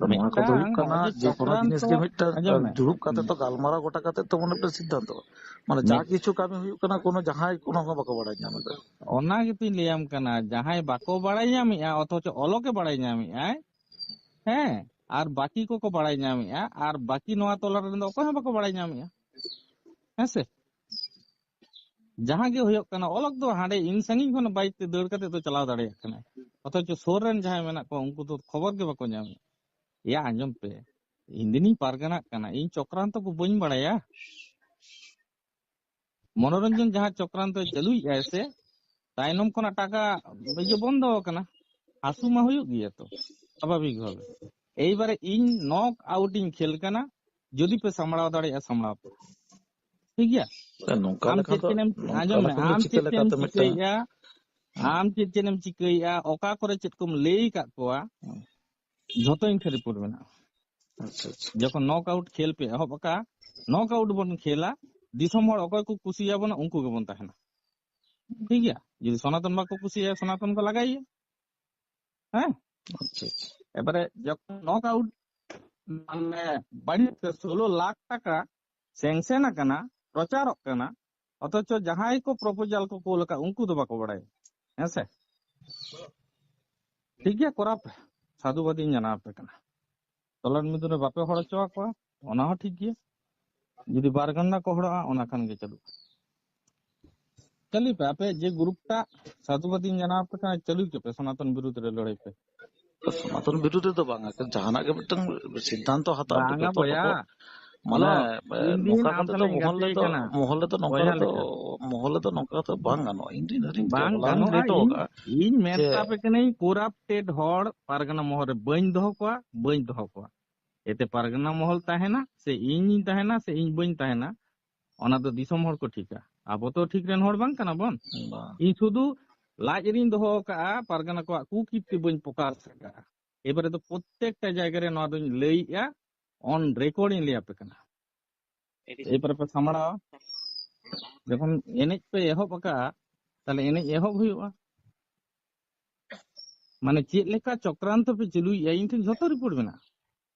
ᱱᱚᱣᱟ ᱠᱚᱫᱚ ᱦᱩᱭᱩᱜ ᱠᱟᱱᱟ ᱡᱮ ᱠᱳᱱᱳ ᱡᱤᱱᱤᱥ ᱜᱮ ᱢᱤᱫᱴᱟᱝ ᱫᱩᱲᱩᱵ ᱠᱟᱛᱮ ᱛᱚ ᱜᱟᱞᱢᱟᱨᱟᱣ ᱜᱚᱴᱟ ᱠᱟᱛᱮ ᱛᱚ ᱢᱚᱱᱮ ᱢᱤᱫᱴᱟᱝ ᱥᱤᱫᱽᱫᱷᱟᱱᱛᱚ, ᱢᱟᱱᱮ ᱡᱟ ᱠᱤᱪᱷᱩ ᱠᱟᱹᱢᱤ ᱦᱩᱭᱩᱜ ᱠᱟᱱᱟ ᱠᱳᱱᱳ ᱡᱟᱦᱟᱸᱭ ᱠᱳᱱᱳ ᱦᱚᱸ ᱵᱟᱠᱚ ᱵᱟᱲᱟᱭ ᱧᱟᱢ ᱮᱫᱟ᱾ ᱚᱱᱟ ᱜᱮᱛᱚᱧ ᱞᱟᱹᱭᱟᱢ ᱠᱟᱱᱟ, ᱡᱟᱦᱟᱸᱭ ᱵᱟᱠᱚ ᱵᱟᱲᱟᱭ ᱧᱟᱢᱮᱜᱼᱟ ᱚᱛᱷᱚᱪᱚ ᱚᱞᱚᱜ ᱮ ᱵᱟᱲᱟᱭ ᱧᱟᱢᱮᱜᱼᱟᱭ, ᱦᱮᱸ, ᱟᱨ ᱵᱟᱹᱠᱤ ᱠᱚᱠᱚ ᱵᱟᱲᱟᱭ ᱧᱟᱢᱮᱜᱼᱟ, ᱟᱨ ᱵᱟᱹᱠᱤ ᱱᱚᱣᱟ ᱛᱚᱞᱟ ᱨᱮᱱ ᱫᱚ ᱚᱠᱚᱭ ᱦᱚᱸ ᱵᱟᱠᱚ ᱵᱟᱲᱟᱭ ᱧᱟᱢᱮᱜᱼᱟ᱾ ᱦᱮᱸ ᱥᱮ? ᱡᱟᱦᱟᱸ ᱜᱮ ᱦᱩᱭᱩᱜ ᱠᱟᱱᱟ, ᱚᱞᱚᱜ ᱫᱚ ᱦᱟᱸᱰᱮ ᱤᱧ ᱥᱟᱺᱜᱤᱧ ᱠᱷᱚᱱ ᱵᱟᱭᱤᱠ ᱛᱮ ᱫᱟᱹᱲ ᱠᱟᱛᱮ ᱫᱚ ᱪᱟᱞᱟᱣ ᱫᱟᱲᱮᱭᱟᱜ ᱠᱟᱱᱟᱭ, ᱚᱛᱷᱚᱪᱚ ᱥᱩᱨ ᱨᱮᱱ ᱡᱟᱦᱟᱸᱭ ᱢᱮᱱᱟᱜ ᱠᱚᱣᱟ ᱩᱱᱠᱩ ᱫᱚ ᱠᱷᱚᱵᱚᱨ ᱜᱮ ᱵᱟᱠᱚ ᱧᱟᱢᱮᱜᱼᱟ᱾ ᱮᱭᱟ, ᱟᱸᱡᱚᱢ ᱯᱮ, ᱤᱧ ᱫᱤᱱᱤᱧ ᱯᱟᱨᱜᱟᱱᱟᱜ ᱠᱟᱱᱟ, ᱤᱧ ᱪᱚᱠᱨᱟᱱᱛᱚ ᱠᱚ ᱵᱟᱹᱧ ᱵᱟᱲᱟᱭᱟ? ᱢᱚᱱᱳᱨᱚᱧᱡᱚᱱ ᱡᱟᱦᱟᱸ ᱪᱚᱠᱨᱟᱱᱛᱚᱭ ᱪᱟᱹᱞᱩᱭᱮᱫᱼᱟᱭ ᱥᱮ, ᱛᱟᱭᱱᱚᱢ ᱠᱷᱚᱱᱟᱜ ᱴᱟᱠᱟ ᱤᱭᱟᱹ ᱵᱚᱱᱫᱚ ᱟᱠᱟᱱᱟ, ᱦᱟᱹᱥᱩ ᱢᱟ ᱦᱩᱭᱩᱜ ᱜᱮᱭᱟ ᱛᱚ ᱥᱟᱵᱷᱟᱵᱤᱠ ᱵᱷᱟᱵᱮ᱾ ᱮᱭᱵᱟᱨᱮ ᱤᱧ ᱱᱚᱠ ᱟᱣᱩᱴ ᱤᱧ ᱠᱷᱮᱞ ᱠᱟᱱᱟ, ᱡᱩᱫᱤ ᱯᱮ ᱥᱟᱢᱵᱲᱟᱣ ᱫᱟᱲᱮᱭᱟᱜᱼᱟ ᱥᱟᱢᱵᱲᱟᱣ ᱯᱮ, ᱴᱷᱤᱠ ᱜᱮᱭᱟ? ᱱᱚᱝᱠᱟ ᱟᱢ ᱞᱮᱠᱷᱟᱱ ᱪᱮᱫ ᱫᱚ, ᱪᱮᱫ ᱮᱢ, ᱱᱚᱝᱠᱟ ᱟᱸᱡᱚᱢ ᱢᱮ, ᱞᱮᱠᱷᱟᱱ ᱫᱚ ᱟᱢ ᱪᱤᱠᱟᱹ ᱪᱮᱫ ᱪᱮᱫ ᱮᱢ ᱞᱮᱠᱟᱛᱮ ᱢᱤᱫᱴᱟᱝ ᱪᱤᱠᱟᱹᱭᱮᱫᱼᱟ, ᱦᱮᱸ᱾ ᱟᱢ ᱪᱮᱫ ᱪᱮᱫ ᱮᱢ ᱪᱤᱠᱟᱹᱭᱮᱫᱼᱟ, ᱚᱠᱟ ᱠᱚᱨᱮ ᱪᱮᱫ ᱠᱚᱢ ᱞᱟᱹᱭ ᱟᱠᱟᱫ ᱠᱚᱣᱟ, ᱦᱮᱸ᱾ ᱡᱷᱚᱛᱚ ᱤᱧ ᱴᱷᱮᱱ ᱨᱤᱯᱳᱨᱴ ᱢᱮᱱᱟᱜᱼᱟ᱾ ᱟᱪᱪᱷᱟ, ᱟᱪᱪᱷᱟ᱾ ᱡᱚᱠᱷᱚᱱ ᱱᱚᱠ ᱟᱣᱩᱴ ᱠᱷᱮᱞ ᱯᱮ ᱮᱦᱚᱵ ᱟᱠᱟᱫᱼᱟ, ᱱᱚᱠ ᱟᱣᱩᱴ ᱵᱚᱱ ᱠᱷᱮᱞᱟ, ᱫᱤᱥᱚᱢ ᱦᱚᱲ ᱚᱠᱚᱭ ᱠᱚ ᱠᱩᱥᱤᱭᱟᱵᱚᱱᱟ ᱩᱱᱠᱩ ᱜᱮᱵᱚᱱ ᱛᱟᱦᱮᱱᱟ, ᱴᱷᱤᱠ ᱜᱮᱭᱟ? ᱡᱩᱫᱤ ᱥᱚᱱᱟᱛᱚᱱ ᱵᱟᱠᱚ ᱠᱩᱥᱤᱭᱟᱭᱟ, ᱥᱚᱱᱟᱛᱚᱱ ᱠᱚ ᱞᱟᱜᱟᱭᱮᱭᱟ, ᱦᱮᱸ? ᱟᱪᱪᱷᱟ, ᱟᱪᱪᱷᱟ᱾ ᱮᱵᱟᱨᱮ ᱡᱚᱠᱷᱚᱱ ᱱᱚᱠ ᱟᱣᱩᱴ, ᱢᱟᱱᱮ, ᱵᱟᱹᱲᱤᱡ ᱛᱮ ᱥᱳᱞᱳ ᱞᱟᱠᱷ ᱴᱟᱠᱟ ᱥᱮᱝᱥᱮᱱ ᱟᱠᱟᱱᱟ, ᱯᱨᱚᱪᱟᱨᱚᱜ ᱠᱟᱱᱟ, ᱚᱛᱷᱚᱪᱚ ᱡᱟᱦᱟᱸᱭ ᱠᱚ ᱯᱨᱚᱯᱳᱡᱟᱞ ᱠᱚ ᱠᱳᱞ ᱟᱠᱟᱫ ᱩᱱᱠᱩ ᱫᱚ ᱵᱟᱠᱚ ᱵᱟᱲᱟᱭᱟ, ᱦᱮᱸ ᱥᱮ? ᱴᱷᱤᱠ ᱜᱮᱭᱟ, ᱠᱚᱨᱟᱣ ᱯᱮ, ᱥᱟᱹᱫᱷᱩᱵᱟᱫ ᱤᱧ ᱡᱟᱱᱟᱣ ᱟᱯᱮ ᱠᱟᱱᱟ᱾ ᱛᱚᱞᱟᱴ ᱢᱤᱫᱩᱱ ᱨᱮ ᱵᱟᱯᱮ ᱦᱚᱲ ᱦᱚᱪᱚ ᱟᱠᱚᱣᱟ, ᱚᱱᱟ ᱦᱚᱸ ᱴᱷᱤᱠ ᱜᱮᱭᱟ᱾ ᱡᱩᱫᱤ ᱵᱟᱨ ᱜᱟᱱᱰᱟ ᱠᱚ ᱦᱚᱲᱚᱜᱼᱟ, ᱚᱱᱟ ᱠᱷᱟᱱ ᱜᱮ ᱪᱟᱹᱞᱩᱜᱼᱟ᱾ ᱪᱟᱹᱞᱩᱭ ᱯᱮ, ᱟᱯᱮ ᱡᱮ ᱜᱨᱩᱯ ᱴᱟᱜ ᱥᱟᱹᱫᱷᱩᱵᱟᱫ ᱤᱧ ᱡᱟᱱᱟᱣ ᱟᱯᱮ ᱠᱟᱱᱟ, ᱪᱟᱹᱞᱩᱭ ᱯᱮ, ᱥᱚᱱᱟᱛᱚᱱ ᱵᱤᱨᱩᱫᱷ ᱨᱮ ᱞᱟᱹᱲᱦᱟᱹᱭ ᱯᱮ᱾ ᱥᱚᱱᱟᱛᱚᱱ ᱵᱤᱨᱩᱫᱷ ᱨᱮ ᱫᱚ ᱵᱟᱝᱟ, ᱡᱟᱦᱟᱱᱟᱜ ᱜᱮ ᱢᱤᱫᱴᱟᱝ ᱥᱤᱫᱽᱫᱷᱟᱱᱛᱚ ᱦᱟᱛᱟᱣ ᱯᱮ, ᱵᱟᱝᱟ ᱡᱚᱛᱚ ᱵᱚᱭᱦᱟ᱾ ᱠᱚ, ᱢᱟᱱᱮ, ᱦᱮᱞᱳ, ᱤᱧ ᱫᱤᱱ ᱱᱚᱝᱠᱟ ᱟᱢ ᱠᱟᱛᱮ ᱫᱚ ᱥᱟᱞᱟᱜ ᱤᱧ ᱢᱚᱦᱚᱞ ᱜᱟᱛᱮ ᱨᱮᱫᱚ, ᱠᱟᱱᱟ, ᱢᱚᱦᱚᱞ ᱨᱮᱫᱚ ᱱᱚᱝᱠᱟ ᱵᱚᱭᱦᱟ ᱠᱟᱛᱮ, ᱞᱮᱠᱟ᱾ ᱢᱚᱦᱚᱞ ᱨᱮᱫᱚ ᱱᱚᱝᱠᱟ ᱠᱟᱛᱮ ᱵᱟᱝ ᱜᱟᱱᱚᱜᱼᱟ᱾ ᱤᱧ ᱫᱚ ᱤᱧ ᱫᱚ ᱵᱟᱝ ᱵᱟᱞᱟᱝ ᱜᱟᱱᱚᱜᱼᱟ᱾ ᱞᱟᱹᱭ ᱦᱚᱴᱚ ᱤᱧ, ᱟᱠᱟᱫᱼᱟ ᱤᱧ ᱡᱮ ᱢᱮᱛᱟ ᱯᱮ ᱠᱟᱹᱱᱟᱹᱧ, ᱠᱚᱨᱟᱯᱴᱮᱰ ᱦᱚᱲ ᱯᱟᱨᱜᱟᱱᱟ ᱢᱚᱦᱚᱞ ᱨᱮ ᱵᱟᱹᱧ ᱫᱚᱦᱚ ᱠᱚᱣᱟ, ᱵᱟᱹᱧ ᱫᱚᱦᱚ ᱠᱚᱣᱟ᱾ ᱮᱛᱮ ᱯᱟᱨᱜᱟᱱᱟ ᱢᱚᱦᱚᱞ ᱛᱟᱦᱮᱱᱟ ᱥᱮ ᱤᱧᱤᱧ ᱛᱟᱦᱮᱱᱟ ᱥᱮ ᱤᱧ ᱵᱟᱹᱧ ᱛᱟᱦᱮᱱᱟ, ᱚᱱᱟ ᱫᱚ ᱫᱤᱥᱚᱢ ᱦᱚᱲ ᱠᱚ ᱴᱷᱤᱠᱟ᱾ ᱟᱵᱚ ᱛᱚ ᱴᱷᱤᱠ ᱨᱮᱱ ᱦᱚᱲ ᱵᱟᱝ ᱠᱟᱱᱟ ᱵᱚᱱ᱾ ᱵᱟᱝ᱾ ᱤᱧ ᱥᱩᱫᱷᱩ ᱞᱟᱡ ᱨᱤᱧ ᱫᱚᱦᱚ ᱟᱠᱟᱫᱼᱟ, ᱯᱟᱨᱜᱟᱱᱟ ᱠᱚᱣᱟᱜ ᱠᱩᱠᱤᱨᱛᱤ ᱵᱟᱹᱧ ᱯᱨᱚᱠᱟᱥ ᱟᱠᱟᱫᱼᱟ᱾ ᱮᱵᱟᱨᱮ ᱫᱚ ᱯᱨᱚᱛᱛᱮᱠᱴᱟ ᱡᱟᱭᱜᱟ ᱨᱮ ᱱᱚᱣᱟ ᱫᱚᱧ ᱞᱟᱹᱭᱮᱜᱼᱟ, ᱚᱱ ᱨᱮᱠᱚᱨᱰ ᱤᱧ ᱞᱟᱹᱭ ᱟᱯᱮ ᱠᱟᱱᱟ᱾ ᱮᱨᱯᱚᱨᱮ ᱯᱮ ᱥᱟᱢᱵᱲᱟᱣᱟ, ᱡᱚᱠᱷᱚᱱ ᱮᱱᱮᱡ ᱯᱮ ᱮᱦᱚᱵ ᱟᱠᱟᱫᱼᱟ, ᱛᱟᱦᱞᱮ ᱮᱱᱮᱡ ᱮᱦᱚᱵ ᱦᱩᱭᱩᱜᱼᱟ᱾ ᱢᱟᱱᱮ ᱪᱮᱫ ᱞᱮᱠᱟ ᱪᱚᱠᱨᱟᱱᱛᱚ ᱯᱮ ᱪᱟᱹᱞᱩᱭᱮᱫᱼᱟ, ᱤᱧ ᱴᱷᱮᱱ ᱡᱷᱚᱛᱚ ᱨᱤᱯᱳᱨᱴ ᱢᱮᱱᱟᱜᱼᱟ᱾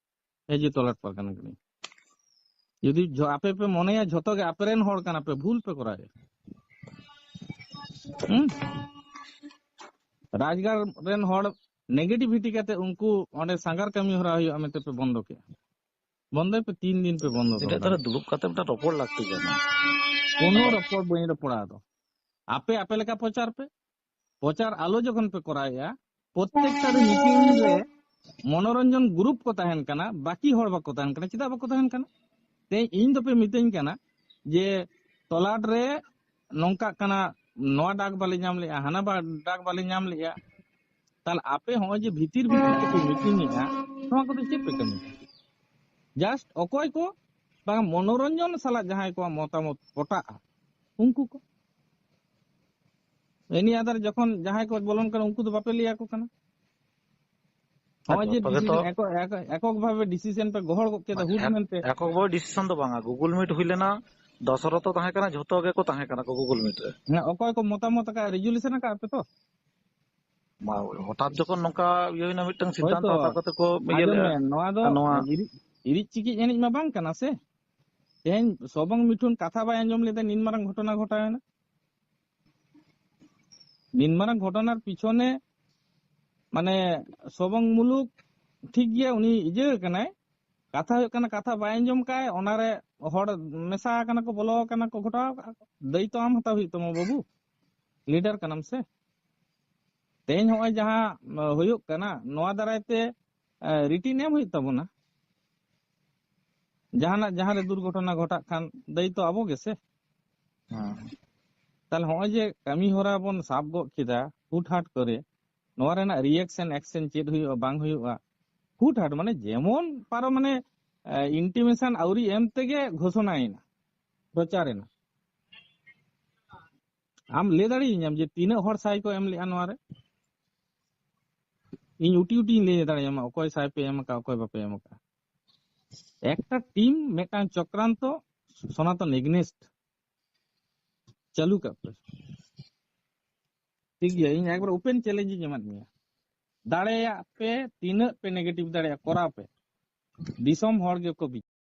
ᱮ ᱡᱮ ᱛᱚᱞᱟᱴ ᱯᱟᱨᱜᱟᱱᱟ ᱠᱟᱹᱱᱟᱹᱧ, ᱡᱩᱫᱤ ᱡᱷᱚ- ᱟᱯᱮ ᱯᱮ ᱢᱚᱱᱮᱭᱟ ᱡᱷᱚᱛᱚ ᱜᱮ ᱟᱯᱮ ᱨᱮᱱ ᱦᱚᱲ ᱠᱟᱱᱟ ᱯᱮ, ᱵᱷᱩᱞ ᱯᱮ ᱠᱚᱨᱟᱣᱮᱫᱼᱟ᱾ ᱦᱩᱸ? ᱨᱟᱡᱽᱜᱟᱲ ᱨᱮᱱ ᱦᱚᱲ ᱱᱮᱜᱮᱴᱤᱵᱷᱤᱴᱤ ᱠᱟᱛᱮ ᱩᱱᱠᱩ ᱚᱸᱰᱮ ᱥᱟᱸᱜᱟᱨ ᱠᱟᱹᱢᱤ ᱦᱚᱨᱟ ᱦᱩᱭᱩᱜᱼᱟ ᱢᱮᱱᱛᱮ ᱯᱮ ᱵᱚᱱᱫᱚ ᱠᱮᱫᱼᱟ, ᱵᱚᱱᱫᱚᱭ ᱯᱮ, ᱛᱤᱱ ᱫᱤᱱ ᱯᱮ ᱵᱚᱱᱫᱚ ᱛᱤᱱᱟᱹᱜ ᱫᱚᱦᱚ ᱛᱟᱦᱞᱮ ᱫᱟᱲᱮᱭᱟᱜᱼᱟ᱾ ᱫᱩᱲᱩᱵ ᱠᱟᱛᱮ ᱢᱤᱫᱴᱟᱝ ᱨᱚᱯᱚᱲ ᱞᱟᱹᱠᱛᱤ ᱠᱟᱱᱟ᱾ ᱠᱳᱱᱳ ᱨᱚᱯᱚᱲ ᱵᱟᱹᱧ ᱨᱚᱯᱚᱲᱟ᱾ ᱟᱫᱚ ᱟᱯᱮ ᱟᱯᱮ ᱞᱮᱠᱟ ᱯᱨᱚᱪᱟᱨ ᱯᱮ, ᱯᱨᱚᱪᱟᱨ ᱟᱞᱚ ᱡᱚᱠᱷᱚᱱ ᱯᱮ ᱠᱚᱨᱟᱣᱮᱫᱼᱟ, ᱯᱨᱚᱛᱮᱠᱴᱟ ᱨᱮ ᱢᱤᱴᱤᱝ ᱨᱮ ᱢᱚᱱᱳᱨᱚᱧᱡᱚᱱ ᱜᱨᱩᱯ ᱠᱚ ᱛᱟᱦᱮᱱ ᱠᱟᱱᱟ, ᱵᱟᱹᱠᱤ ᱦᱚᱲ ᱵᱟᱠᱚ ᱛᱟᱦᱮᱱ ᱠᱟᱱᱟ᱾ ᱪᱮᱫᱟᱜ ᱵᱟᱠᱚ ᱛᱟᱦᱮᱱ ᱠᱟᱱᱟ? ᱛᱮᱦᱮᱧ ᱤᱧ ᱫᱚᱯᱮ ᱢᱤᱛᱟᱹᱧ ᱠᱟᱱᱟ ᱡᱮ ᱛᱚᱞᱟᱴ ᱨᱮ ᱱᱚᱝᱠᱟᱜ ᱠᱟᱱᱟ, ᱱᱚᱣᱟ ᱰᱟᱠ ᱵᱟᱞᱮ ᱧᱟᱢ ᱞᱮᱜᱼᱟ, ᱦᱟᱱᱟ ᱵᱟ- ᱰᱟᱠ ᱵᱟᱞᱮ ᱧᱟᱢ ᱞᱮᱜᱼᱟ᱾ ᱛᱟᱦᱞᱮ ᱟᱯᱮ ᱦᱚᱸᱜᱼᱚᱭ ᱡᱮ ᱵᱷᱤᱛᱤᱨ ᱵᱷᱤᱛᱤᱨ ᱛᱮᱯᱮ ᱢᱤᱴᱤᱝ ᱮᱜᱼᱟ, ᱱᱚᱣᱟ ᱠᱚᱫᱚ ᱪᱮᱫ ᱯᱮ ᱠᱟᱹᱢᱤ ᱠᱟᱱᱟ? ᱡᱟᱥᱴ ᱚᱠᱚᱭ ᱠᱚ ᱵᱟᱝ ᱢᱚᱱᱳᱨᱚᱧᱡᱚᱱ ᱥᱟᱞᱟᱜ ᱡᱟᱦᱟᱸᱭ ᱠᱚᱣᱟᱜ ᱢᱚᱛᱟᱢᱚᱛ ᱯᱚᱴᱟᱜᱼᱟ, ᱩᱱᱠᱩ ᱠᱚ᱾ ᱮᱱᱤ ᱟᱫᱟᱨ ᱡᱚᱠᱷᱚᱱ ᱡᱟᱦᱟᱸᱭ ᱠᱚ ᱵᱚᱞᱚᱱ ᱠᱟᱱᱟ, ᱩᱱᱠᱩ ᱫᱚ ᱵᱟᱯᱮ ᱞᱟᱹᱭ ᱟᱠᱚ ᱠᱟᱱᱟ᱾ ᱱᱚᱜᱼᱚᱭ ᱡᱮ ᱡᱚᱛᱚ ᱜᱮᱛᱚ ᱰᱤᱥᱤᱥᱚᱱ ᱮᱠᱚ-, ᱮᱠᱚ-, ᱮᱠᱚᱠ ᱵᱷᱟᱵᱮ ᱰᱤᱥᱤᱥᱚᱱ ᱯᱮ ᱜᱚᱦᱚᱲ ᱜᱚᱫ ᱠᱮᱫᱟ ᱦᱩᱴ ᱮᱠ-, ᱢᱮᱱᱛᱮ᱾ ᱮᱠᱚᱠ ᱵᱷᱟᱵᱮ ᱰᱤᱥᱤᱥᱚᱱ ᱫᱚ ᱵᱟᱝᱟ, ᱜᱩᱜᱩᱞ ᱢᱤᱴ ᱦᱩᱭ ᱞᱮᱱᱟ, ᱫᱚᱥᱚᱨᱚᱛᱚ ᱛᱟᱦᱮᱸ ᱠᱟᱱᱟ, ᱡᱷᱚᱛᱚ ᱜᱮᱠᱚ ᱛᱟᱦᱮᱸ ᱠᱟᱱᱟ ᱠᱚ ᱜᱩᱜᱩᱞ ᱢᱤᱴ ᱨᱮ᱾ ᱦᱮᱸ, ᱚᱠᱚᱭ ᱠᱚ ᱢᱚᱛᱟᱢᱚᱛ ᱟᱠᱟᱫ, ᱨᱮᱡᱩᱞᱮᱥᱚᱱ ᱟᱠᱟᱫ ᱯᱮ ᱛᱚ? ᱢᱟ, ᱦᱚᱴᱟᱛ ᱡᱚᱠᱷᱚᱱ ᱱᱚᱝᱠᱟ ᱤᱭᱟᱹ ᱦᱩᱭᱱᱟ, ᱢᱤᱫᱴᱟᱝ ᱥᱤᱫᱽᱫᱷᱟᱱᱛᱚ ᱦᱳᱭᱛᱚ, ᱦᱟᱛᱟᱣ ᱠᱟᱛᱮ ᱠᱚ ᱤᱭᱟᱹ ᱟᱸᱡᱚᱢ ᱞᱮᱜᱼᱟ᱾ ᱢᱮ, ᱱᱚᱣᱟ ᱫᱚ ᱟᱨ ᱱᱚᱣᱟ ᱤᱨᱤᱡ, ᱤᱨᱤᱡ ᱪᱤᱠᱤᱡ ᱮᱱᱮᱡ ᱢᱟ ᱵᱟᱝ ᱠᱟᱱᱟ ᱥᱮ᱾ ᱛᱮᱦᱮᱧ ᱥᱚᱵᱚᱝ ᱢᱤᱴᱷᱩᱱ ᱠᱟᱛᱷᱟ ᱵᱟᱭ ᱟᱸᱡᱚᱢ ᱞᱮᱫᱟ, ᱱᱤᱱ ᱢᱟᱨᱟᱝ ᱜᱷᱚᱴᱚᱱᱟ ᱜᱷᱚᱴᱟᱣᱮᱱᱟ᱾ ᱱᱤᱱ ᱢᱟᱨᱟᱝ ᱜᱷᱚᱴᱚᱱᱟᱨ ᱯᱤᱪᱷᱚᱱᱮ ᱢᱟᱱᱮ ᱥᱚᱵᱚᱝ ᱢᱩᱞᱩᱠ ᱴᱷᱤᱠ ᱜᱮᱭᱟ, ᱩᱱᱤ ᱤᱭᱟᱹ ᱠᱟᱱᱟᱭ, ᱠᱟᱛᱷᱟ ᱦᱩᱭᱩᱜ ᱠᱟᱱᱟ ᱠᱟᱛᱷᱟ ᱵᱟᱭ ᱟᱸᱡᱚᱢ ᱠᱟᱭ, ᱚᱱᱟᱨᱮ ᱦᱚᱲ ᱢᱮᱥᱟ ᱟᱠᱟᱱᱟ ᱠᱚ, ᱵᱚᱞᱚ ᱟᱠᱟᱱᱟ ᱠᱚ, ᱜᱷᱚᱴᱟᱣ ᱟᱠᱟᱫ ᱠᱚ, ᱫᱟᱹᱭᱤᱛᱛᱚ ᱟᱢ ᱦᱟᱛᱟᱣ ᱦᱩᱭᱩᱜ ᱛᱟᱢᱟ ᱵᱟᱹᱵᱩ, ᱞᱤᱰᱟᱨ ᱠᱟᱱᱟᱢ ᱥᱮ᱾ ᱛᱮᱦᱮᱧ ᱦᱚᱸᱜᱼᱚᱭ ᱡᱟᱦᱟᱸ ᱦᱩᱭᱩᱜ ᱠᱟᱱᱟ, ᱱᱚᱣᱟ ᱫᱟᱨᱟᱭ ᱛᱮ ᱨᱤᱴᱤᱱ ᱮᱢ ᱦᱩᱭᱩᱜ ᱛᱟᱵᱚᱱᱟ᱾ ᱡᱟᱦᱟᱱᱟᱜ ᱡᱟᱦᱟᱸᱨᱮ ᱫᱩᱨᱜᱷᱚᱴᱚᱱᱟ ᱜᱷᱚᱴᱟᱜ ᱠᱷᱟᱱ ᱫᱟᱹᱭᱤᱛᱛᱚ ᱟᱵᱚ ᱜᱮᱥᱮ᱾ ᱦᱮᱸ᱾ ᱛᱟᱦᱞᱮ ᱦᱚᱸᱜᱼᱚᱭ ᱡᱮ ᱠᱟᱹᱢᱤ ᱦᱚᱨᱟ ᱵᱚᱱ ᱥᱟᱵ ᱜᱚᱫ ᱠᱮᱫᱟ ᱦᱩᱴᱦᱟᱴ ᱠᱚᱨᱮ, ᱱᱚᱣᱟ ᱨᱮᱱᱟᱜ ᱨᱤᱭᱮᱠᱥᱚᱱ ᱮᱠᱥᱮᱱ ᱪᱮᱫ ᱦᱩᱭᱩᱜᱼᱟ ᱵᱟᱝ ᱦᱩᱭᱩᱜᱼᱟ, ᱦᱩᱴᱦᱟᱴ ᱢᱟᱱᱮ ᱡᱮᱢᱚᱱ ᱯᱟᱨᱚ ᱢᱟᱱᱮ ᱤᱱᱴᱤᱢᱮᱥᱚᱱ ᱟᱹᱣᱨᱤ ᱮᱢ ᱛᱮᱜᱮ ᱜᱷᱳᱥᱚᱱᱟᱭᱮᱱᱟ, ᱯᱨᱚᱪᱟᱨᱮᱱᱟ᱾ ᱟᱢ ᱞᱟᱹᱭ ᱫᱟᱲᱮᱭᱟᱹᱧᱟᱢ ᱡᱮ ᱛᱤᱱᱟᱹᱜ ᱦᱚᱲ ᱥᱟᱭ ᱠᱚ ᱮᱢ ᱞᱮᱜᱼᱟ ᱱᱚᱣᱟ ᱨᱮ? ᱤᱧ ᱩᱴᱤ ᱩᱴᱤᱧ ᱞᱟᱹᱭ ᱫᱟᱲᱮᱭᱟᱢᱟ ᱚᱠᱚᱭ ᱥᱟᱭ ᱯᱮ ᱮᱢ ᱟᱠᱟᱫ, ᱚᱠᱚᱭ ᱵᱟᱯᱮ ᱮᱢ ᱟᱠᱟᱫ᱾ ᱮᱠᱴᱟ ᱴᱤᱢ, ᱢᱤᱫᱴᱟᱝ ᱪᱚᱠᱨᱟᱱᱛᱚ ᱥᱚᱱᱟᱛᱚᱱ ᱮᱜᱱᱮᱥᱴ ᱪᱟᱹᱞᱩ ᱠᱟᱜ ᱯᱮ᱾ ᱴᱷᱤᱠ ᱜᱮᱭᱟ, ᱤᱧ ᱮᱠᱵᱟᱨ ᱳᱯᱮᱱ ᱪᱮᱞᱮᱧᱡᱽ ᱤᱧ ᱮᱢᱟᱫ ᱢᱮᱭᱟ᱾ ᱫᱟᱲᱮᱭᱟᱜ ᱯᱮ, ᱛᱤᱱᱟᱹᱜ ᱯᱮ ᱱᱮᱜᱮᱴᱤᱵᱷ ᱫᱟᱲᱮᱭᱟᱜᱼᱟ ᱠᱚᱨᱟᱣ ᱯᱮ, ᱫᱤᱥᱚᱢ ᱦᱚᱲ ᱜᱮᱠᱚ ᱵᱤᱪᱟᱹᱨᱟ᱾